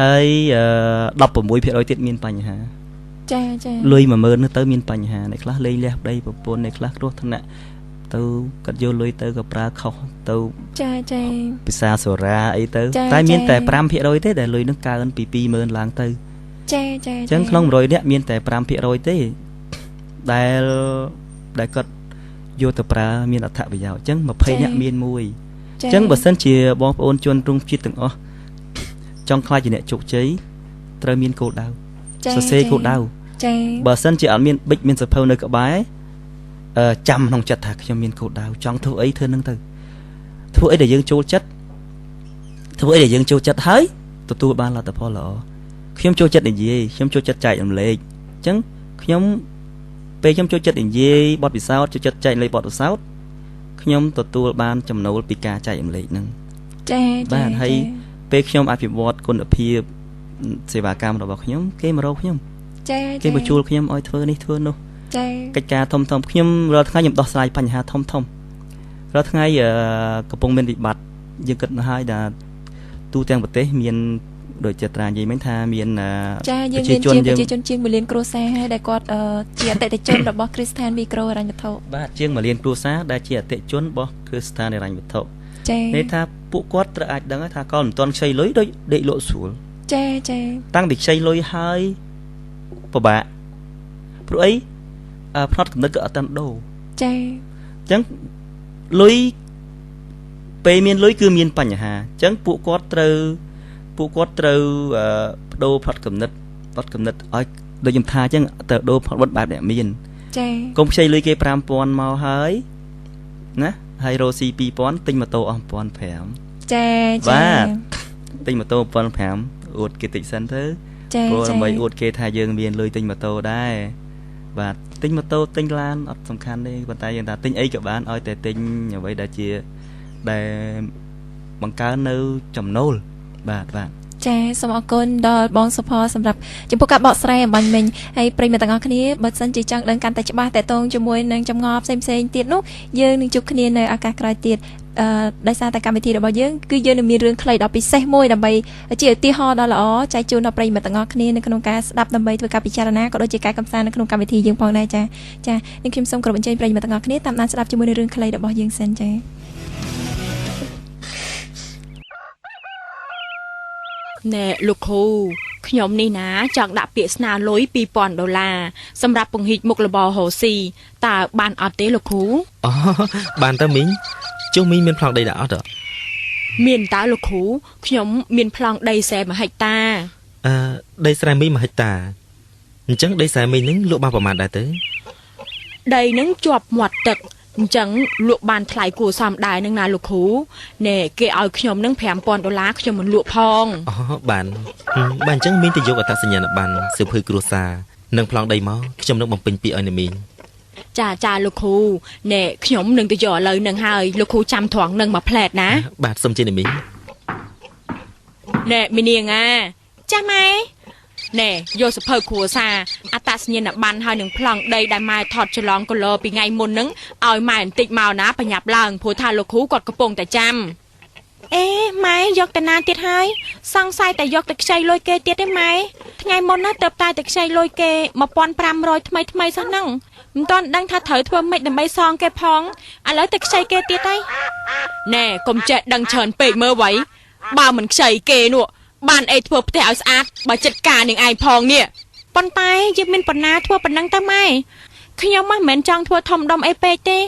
ហើយ16%ទៀតមានបញ្ហា ចាចា លុយ10000នោះទៅមានបញ្ហាអ្នកខ្លះលេងលះប្តីប្រពន្ធអ្នកខ្លះគ្រោះថ្នាក់ទៅគាត់យកលុយទៅក៏ប្រើខុសទៅ ចាចា ពិសាសូរ៉ាអីទៅតែមានតែ5%ទេដែលលុយនឹងកើនពី20000ឡើងទៅ ចាចា អញ្ចឹងក្នុង100នាក់មានតែ5%ទេដែលគាត់យកទៅប្រើមានអត្ថប្រយោជន៍អញ្ចឹង20នាក់មានមួយអញ្ចឹងបើសិនជាបងប្អូនជនរួមជាតិទាំងអស់ចង់ក្លាយជាអ្នកជោគជ័យត្រូវមានគោលដៅសរសេរគោលដៅ ចា បើសិនជាអត់មានប៊ិចមានសភៅនៅក្បែរចាំក្នុងចិត្តថាខ្ញុំមានគោលដៅចង់ធ្វើអីធ្វើនឹងទៅធ្វើអីដែលយើងចូលចិត្តធ្វើអីដែលយើងចូលចិត្តហើយទទួលបានលទ្ធផលល្អខ្ញុំចូលចិត្តនិយាយខ្ញុំចូលចិត្តចែករំលែកអញ្ចឹងខ្ញុំពេលខ្ញុំចូលចិត្តនិយាយបទពិសោធន៍ចូលចិត្តចែករំលែកបទពិសោធន៍ខ្ញុំទទួលបានចំណូលពីការចែករំលែកហ្នឹង ចា បាទហើយពេលខ្ញុំអភិវឌ្ឍគុណភាពសេវាកម្មរបស់ខ្ញុំគេមករកខ្ញុំ ចា គេមកជួលខ្ញុំឲ្យធ្វើនេះធ្វើនោះ ចា កិច្ចការធំធំខ្ញុំរាល់ថ្ងៃខ្ញុំដោះស្រាយបញ្ហាធំធំរាល់ថ្ងៃកំពុងមានវិបត្តិយើងគិតមកហើយថាទូទាំងប្រទេសមានដូចជាត្រានិយាយមិញថាមាន ប្រជាជនយើងប្រជាជនជាង1លានគ្រួសារហើយដែលគាត់ជាអតិថិជនរបស់គ្រឹះស្ថានមីក្រូហិរញ្ញវត្ថុ បាទជាង1លានគ្រួសារដែលជាអតិថិជនរបស់គ្រឹះស្ថានហិរញ្ញវត្ថុ ចា ន័យថាពួកគាត់ត្រូវអាចដឹងថាគាត់មិនទាន់ខ្ចីលុយដូចដេកលក់ស្រួល ចាចា តាំងពីខ្ចីលុយហើយពិបាកព្រោះអីផ្នត់កំណត់ក៏អត់តាន់ដូរ ចា អញ្ចឹងលុយពេលមានលុយគឺមានបញ្ហាអញ្ចឹងពួកគាត់ត្រូវបដូរផ្នត់កំណត់ឲ្យដូចខ្ញុំថាអញ្ចឹងត្រូវដូរផ្នត់បែបអ្នកមាន ចា កុំខ្ចីលុយគេ5000មកហើយណាហើយរ៉ូស៊ី2000ទិញម៉ូតូអស់1500 ចាចា បាទទិញម៉ូតូ1500អួតគេតិចសិនទៅព្រោះដើម្បីអួតគេថាយើងមានលុយទិញម៉ូតូដែរបាទទិញម៉ូតូទិញឡានអត់សំខាន់ទេប៉ុន្តែយើងថាទិញអីក៏បានឲ្យតែទិញអ្វីដែលជាដែលបង្កើននៅចំណូលបាទបាទ ចាសូមអរគុណដល់បងសុផលសម្រាប់ចំពោះការបកស្រាយអំបញ្ញមិញហើយប្រិយមិត្តទាំងអស់គ្នាបើសិនជាចង់ដឹងកាន់តែច្បាស់តកតងជាមួយនឹងចម្ងល់ផ្សេងផ្សេងទៀតនោះយើងនឹងជួបគ្នានៅឱកាសក្រោយទៀតដោយសារតែកម្មវិធីរបស់យើងគឺយើងនឹងមានរឿងខ្លីដ៏ពិសេសមួយដើម្បីជាឧទាហរណ៍ដ៏ល្អចែកជូនដល់ប្រិយមិត្តទាំងអស់គ្នានៅក្នុងការស្ដាប់ដើម្បីធ្វើការពិចារណាក៏ដូចជាការកម្សាន្តនៅក្នុងកម្មវិធីយើងផងដែរចាចានឹងខ្ញុំសូមគោរពអញ្ជើញប្រិយមិត្តទាំងអស់គ្នាតាមដានស្ដាប់ជាមួយនឹងរឿងខ្លីរបស់យើងសិនចា ណែលោកគ្រូខ្ញុំនេះណាចង់ដាក់ពាក្យស្នើលុយ2000ដុល្លារសម្រាប់ពង្រីកមុខរបររកស៊ីតើបានអត់ទេលោកគ្រូ អូបានតើមីងចុះមីងមានប្លង់ដីដែរអត់ មានតើលោកគ្រូខ្ញុំមានប្លង់ដីស្រែ1ហិកតា ដីស្រែមីង1ហិកតាអញ្ចឹងដីស្រែមីងនឹងលក់បានប្រហែលដែរទៅ ដីនឹងជាប់មាត់ទឹកអញ្ចឹងលក់បានថ្លៃគួរសមដែរនឹងណាលោកគ្រូណែគេឲ្យខ្ញុំនឹង5000ដុល្លារខ្ញុំមិនលក់ផង អូបានបាទអញ្ចឹងមីងទៅយកអត្តសញ្ញាណប័ណ្ណសៀវភៅគ្រួសារនិងប្លង់ដីមកខ្ញុំនឹងបំពេញពាក្យឲ្យអ្នកមីង ចាចាលោកគ្រូណែខ្ញុំនឹងទៅយកឥឡូវនឹងហើយលោកគ្រូចាំត្រង់នឹងមួយផ្លែតណា បាទសូមជម្រាបមីង ណែមីនាងអាចាម៉ែណែយកសភៅគ្រួសារអត្តសញ្ញាណប័ណ្ណហើយនឹងប្លង់ដីដែលម៉ែថតច្រឡងគឡពីថ្ងៃមុនហ្នឹងឲ្យម៉ែបន្តិចមកណាប្រញាប់ឡើងព្រោះថាលោកគ្រូគាត់កំពុងតែចាំអេម៉ែយកតាណាទៀតហើយសង្ស័យតែយកទៅខ្ចីលុយគេទៀតទេម៉ែថ្ងៃមុនណាទៅតែខ្ចីលុយគេ1500ថ្មីថ្មីសោះហ្នឹងមិនទាន់ដឹងថាត្រូវធ្វើម៉េចដើម្បីសងគេផងឥឡូវទៅខ្ចីគេទៀតហើយណែកុំចេះដឹងច្រើនពេកមើលໄວបើមិនខ្ចីគេនោះបានអីធ្វើផ្ទះឲ្យស្អាតបើចិត្តការនឹងឯងផងនេះប៉ុន្តែយើងមានបណ្ណាធ្វើប៉ុណ្ណឹងទៅម៉ែខ្ញុំមិនមែនចង់ធ្វើធំដុំអីពេកទេ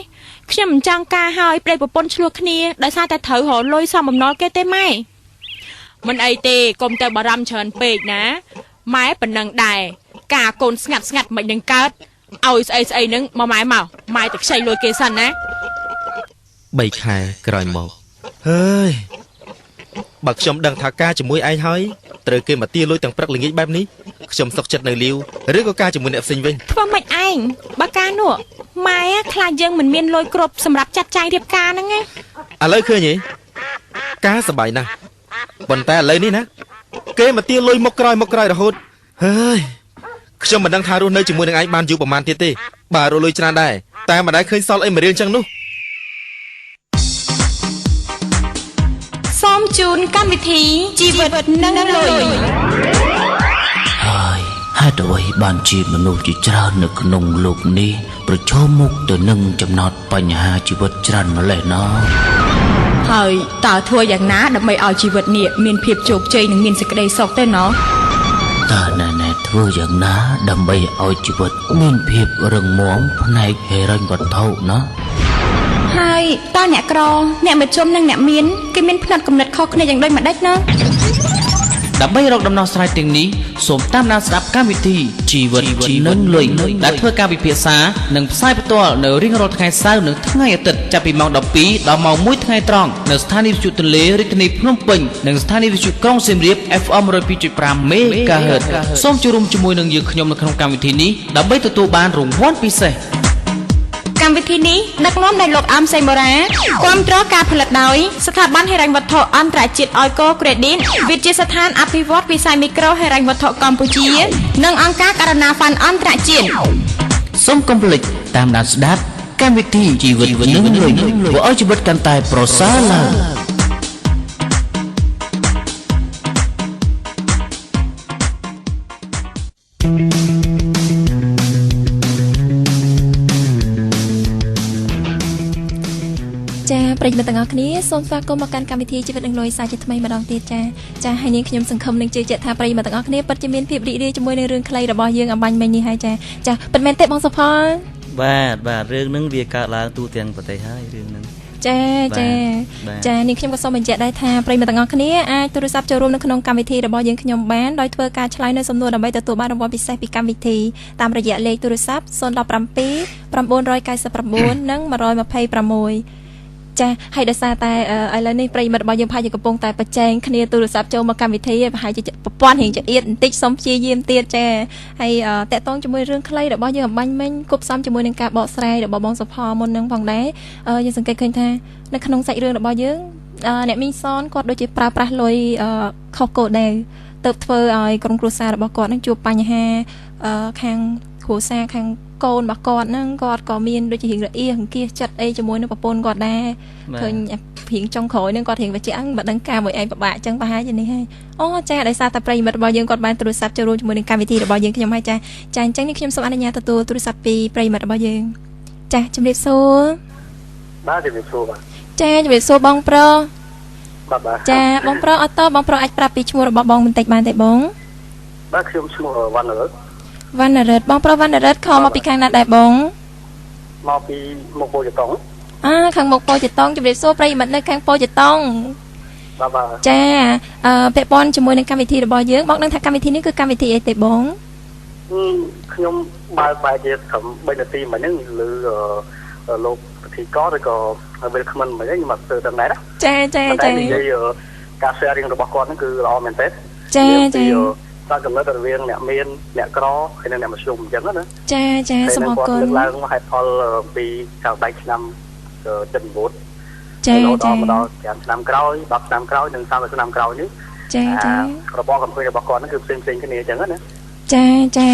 ខ្ញុំមិនចង់ការហើយប្តីប្រពន្ធឆ្លោះគ្នាដោយសារតែត្រូវរកលុយសំបំណុលគេទេម៉ែ មិនអីទេកុំទៅបារម្ភច្រើនពេកណាម៉ែប៉ុណ្ណឹងដែរការកូនស្ងាត់ស្ងាត់មិននឹងកើតឲ្យស្អីស្អីនឹងមកម៉ែមកម៉ែទៅខ្ចីលុយគេសិនណា3ខែក្រោយមកហើយបើខ្ញុំដឹងថាការជាមួយឯងហើយត្រូវគេមកទាលុយទាំងព្រឹកល្ងាចបែបនេះខ្ញុំសុខចិត្តនៅលាវឬក៏ការជាមួយអ្នកផ្សេងវិញធ្វើម៉េចឯងបើការនោះម៉ែខ្លាចយើងមិនមានលុយគ្រប់សម្រាប់ចាត់ចែងរៀបការហ្នឹងឯងឥឡូវឃើញទេការសប្បាយណាស់ប៉ុន្តែឥឡូវនេះណាគេមកទាលុយមកក្រោយមកក្រោយរហូតហើយខ្ញុំមិនដឹងថារស់នៅជាមួយនឹងឯងបានយូរប្រហែលទៀតទេបាទរលុយច្រើនដែរតែមិនដែលឃើញសល់អីមួយរៀលចឹងនោះសូមជូនកម្មវិធីជីវិតនិងលុយហើយហេតុអ្វីបានជាមនុស្សជាច្រើននៅក្នុងលោកនេះប្រឈមមុខទៅនឹងចំណោទបញ្ហាជីវិតច្រើនម្ល៉េះណោះហើយតើធ្វើយ៉ាងណាដើម្បីឲ្យជីវិតនេះមានភាពជោគជ័យនិងមានសេចក្តីសុខទេណោះតើណែធ្វើយ៉ាងណាដើម្បីឲ្យជីវិតមានភាពរឹងមាំផ្នែកហិរញ្ញវត្ថុណាហើយតើអ្នកក្រអ្នកមជ្ឈមនិងអ្នកមានគេមានផ្នត់គំនិតខុសគ្នាយ៉ាងដូចម្ដេចណាដើម្បីរកដំណោះស្រាយទាំងនេះសូមតាមដានស្ដាប់កម្មវិធីជីវិតនិងលុយដែលធ្វើការពិភាក្សានិងផ្សាយផ្ទាល់នៅរៀងរាល់ថ្ងៃសៅរ៍និងថ្ងៃអាទិត្យចាប់ពីម៉ោង12ដល់ម៉ោង1ថ្ងៃត្រង់នៅស្ថានីយ៍វិទ្យុទន្លេរាជធានីភ្នំពេញនិងស្ថានីយ៍វិទ្យុក្រុងសៀមរាប FM 102.5 MHz សូមចូលរួមជាមួយនឹងយើងខ្ញុំនៅក្នុងកម្មវិធីនេះដើម្បីទទួលបានរង្វាន់ពិសេសកម្មវិធីនេះដឹកនាំដោយលោកអាមសីមូរ៉ាគាំទ្រការផលិតដោយស្ថាប័នហិរញ្ញវត្ថុអន្តរជាតិអយកូក្រេឌីតវិទ្យាស្ថានអភិវឌ្ឍវិស័យមីក្រូហិរញ្ញវត្ថុកម្ពុជានិងអង្គការករណាហ្វាន់អន្តរជាតិសូមកុំភ្លេចតាមដានស្ដាប់កម្មវិធីជីវិតនិងលុយធ្វើឲ្យជីវិតកាន់តែប្រសើរឡើងប្រិយមិត្តទាំងអស់គ្នាសូមស្វាគមន៍មកកាន់កម្មវិធីជីវិតនិងលុយសាជាថ្មីម្ដងទៀតចាចាហើយនាងខ្ញុំសង្ឃឹមនឹងជឿជាក់ថាប្រិយមិត្តទាំងអស់គ្នាពិតជាមានភាពរីករាយជាមួយនឹងរឿងខ្លីរបស់យើងអំបញ្ញមិញនេះហើយចាចាពិតមែនទេបងសុផលបាទបាទរឿងហ្នឹងវាកើតឡើងទូទាំងប្រទេសហើយរឿងហ្នឹងចាចាចានាងខ្ញុំក៏សូមបញ្ជាក់ដែរថាប្រិយមិត្តទាំងអស់គ្នាអាចទូរស័ព្ទចូលរួមនៅក្នុងកម្មវិធីរបស់យើងខ្ញុំបានដោយធ្វើការឆ្លើយនៅសំណួរដើម្បីទទួលបានរង្វាន់ពិសេសពីកម្មវិធីតាមរយៈលេខទូរស័ព្ទ017 999និង126ចាហើយដោយសារតែឥឡូវនេះប្រិយមិត្តរបស់យើងប្រហែលជាកំពុងតែប្រជែងគ្នាទូរស័ព្ទចូលមកកម្មវិធីប្រហែលជាប្រព័ន្ធរៀងចង្អៀតបន្តិចសូមព្យាយាមទៀតចាហើយតកតងជាមួយរឿងខ្លីរបស់យើងអំបញ្ញមិញគប់ផ្សំជាមួយនឹងការបកស្រាយរបស់បងសុផលមុននឹងផងដែរយើងសង្កេតឃើញថានៅក្នុងសាច់រឿងរបស់យើងអ្នកមីងសនគាត់ដូចជាប្រើប្រាស់លុយខុសគោលដៅទៅធ្វើឲ្យក្រុមគ្រួសាររបស់គាត់នឹងជួបបញ្ហាខាងគ្រួសារខាងកូនរបស់គាត់ហ្នឹងគាត់ក៏មានដូចជារៀងរអៀសអង្គាសចិត្តអីជាមួយនឹងប្រពន្ធគាត់ដែរឃើញរៀងចុងក្រោយហ្នឹងគាត់រៀងបញ្ជាក់បើដឹងការមួយឯងពិបាកអញ្ចឹងប្រហែលជានេះហើយអូចាដោយសារតែប្រិយមិត្តរបស់យើងគាត់បានទូរស័ព្ទចូលរួមជាមួយនឹងកម្មវិធីរបស់យើងខ្ញុំហើយចាចាអញ្ចឹងនេះខ្ញុំសូមអនុញ្ញាតទទួលទូរស័ព្ទពីប្រិយមិត្តរបស់យើងចាជំរាបសួរបាទជំរាបសួរបាទចាជំរាបសួរបងប្រុសបាទចាបងប្រុសអត់តបងប្រុសអាចប្រាប់ពីឈ្មោះរបស់បងបន្តិចបានទេបងបាទខ្ញុំឈ្មោះវណ្ណរិទ្ធវណ្ណរិទ្ធបងប្រុសវណ្ណរិទ្ធខមកពីខាងណាដែរបងមកពីមុខពោធិតុងខាងមុខពោធិតុងជំរាបសួរប្រិយមិត្តនៅខាងពោធិតុងបាទចាពាក់ព័ន្ធជាមួយនឹងកម្មវិធីរបស់យើងបងដឹងថាកម្មវិធីនេះគឺកម្មវិធីអីទេបងខ្ញុំបើកបែរជាត្រឹម3នាទីមិញហ្នឹងឬលោកពិធីករឬក៏វិលក្មិនមិញខ្ញុំអត់ស្ទើរដឹងដែរណាចាចាចានិយាយការ sharing របស់គាត់ហ្នឹងគឺល្អមែនទេចាចាតើចំណុចរវាងអ្នកមានអ្នកក្រហើយនិងអ្នកមធ្យមអញ្ចឹងណាចាចាសូមអរគុណលើកឡើងហេតុផលពីកាលបែកឆ្នាំ79ចាចាមកដល់5ឆ្នាំក្រោយ10ឆ្នាំក្រោយនិង30ឆ្នាំក្រោយនេះចាចារបបកំពុងរបស់គាត់ហ្នឹងគឺផ្សេងផ្សេងគ្នាអញ្ចឹងណាចាចា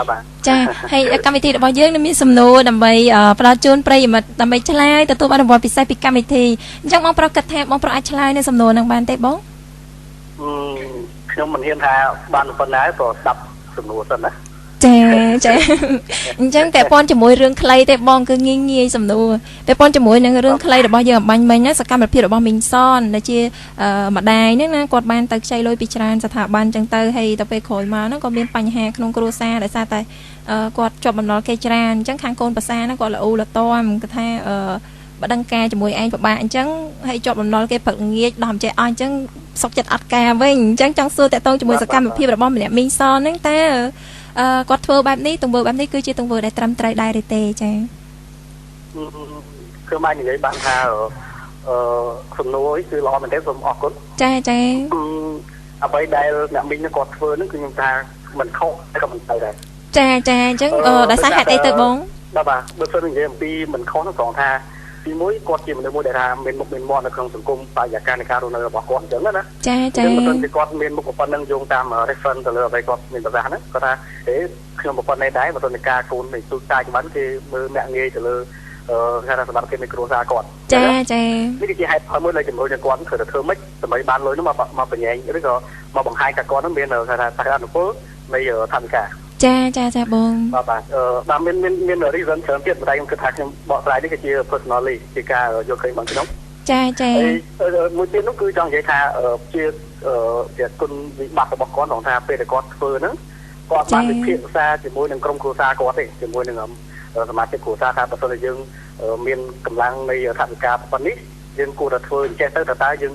បាទចាហើយកម្មវិធីរបស់យើងនឹងមានសំណួរដើម្បីផ្ដល់ជូនប្រិយមិត្តដើម្បីឆ្លើយទទួលបានរង្វាន់ពិសេសពីកម្មវិធីអញ្ចឹងបងប្រុសគិតថាបងប្រុសអាចឆ្លើយនៅសំណួរនឹងបានទេបង ខ្ញុំមិនហ៊ានថាបានប៉ុណ្ណាព្រោះស្ដាប់សំណួរសិនណា ចាចាអញ្ចឹងតែប៉ុនជាមួយរឿងខ្លីទេបងគឺងាយងាយសំណួរតែប៉ុនជាមួយនឹងរឿងខ្លីរបស់យើងអំបញ្ញមិញណាសកម្មភាពរបស់មីងសនដែលជាម្ដាយហ្នឹងណាគាត់បានទៅខ្ចីលុយពីច្រើនស្ថាប័នអញ្ចឹងទៅហើយទៅពេលក្រោយមកហ្នឹងក៏មានបញ្ហាក្នុងគ្រួសារដោយសារតែគាត់ជាប់បំណុលគេច្រើនអញ្ចឹងខាងកូនប្រសាហ្នឹងគាត់ល្អលទាំគាត់ថាបើដឹងការជាមួយឯងពិបាកអញ្ចឹងហើយជាប់បំណុលគេព្រឹកងាកដោះមិនចេះអស់អញ្ចឹង សុកចិត្តអត់ការវិញអញ្ចឹងចង់សួរតកតងជាមួយសកម្មភាពរបស់ម្នាក់មីងសហ្នឹងតើគាត់ធ្វើបែបនេះទង្វើបែបនេះគឺជាទង្វើដែលត្រឹមត្រូវដែរឬទេចាគឺមកនិយាយបានថាសំណួរគឺល្អមែនទេសូមអរគុណចាចាអ្វីដែលអ្នកមីងគាត់ធ្វើហ្នឹងគឺខ្ញុំថាមិនខុសតែក៏មិនត្រូវដែរចាចាអញ្ចឹងដោយសារហេតុអីទៅបងបាទបាទបើសិននិយាយអំពីមិនខុសហ្នឹងត្រង់ថាទីមួយគាត់ជាមនុស្សមួយដែលថាមានមុខមានមាត់នៅក្នុងសង្គមបរិយាកាសនៃការរស់នៅរបស់គាត់អញ្ចឹងណាចាចាបើសិនជាគាត់មានមុខប៉ុណ្ណឹងយោងតាម reference ទៅលើអ្វីគាត់មានប្រសាសន៍ហ្នឹងគាត់ថាហេខ្ញុំប៉ុណ្ណេះដែរបើសិនជាការកូននៃទូតាច្បាស់គេមើលអ្នកងាយទៅលើគេថាសម្រាប់គេមានគ្រួសារគាត់ចាចានេះគឺជាហេតុផលមួយដែលជំរុញឲ្យគាត់ត្រូវតែធ្វើម៉េចដើម្បីបានលុយនោះមកបញ្ញាឬក៏មកបង្ហាញថាគាត់នោះមានគេថាសក្តានុពលនៃថវិកាចាចាចាបងបាទបាទបាទមានមាន reason ច្រើនទៀតតែខ្ញុំគិតថាខ្ញុំបកស្រាយនេះគឺជា personally ជាការយល់ឃើញរបស់ខ្ញុំចាចាមួយទៀតនោះគឺចង់និយាយថាជាគុណវិបត្តិរបស់គាត់ត្រង់ថាពេលដែលគាត់ធ្វើហ្នឹងគាត់បានវិភាគជាមួយនឹងក្រុមគ្រួសារគាត់ទេជាមួយនឹងសមាជិកគ្រួសារថាបើសិនជាយើងមានកម្លាំងនៃថវិកាប៉ុណ្នេះយើងគួរតែធ្វើអញ្ចេះទៅតើយើង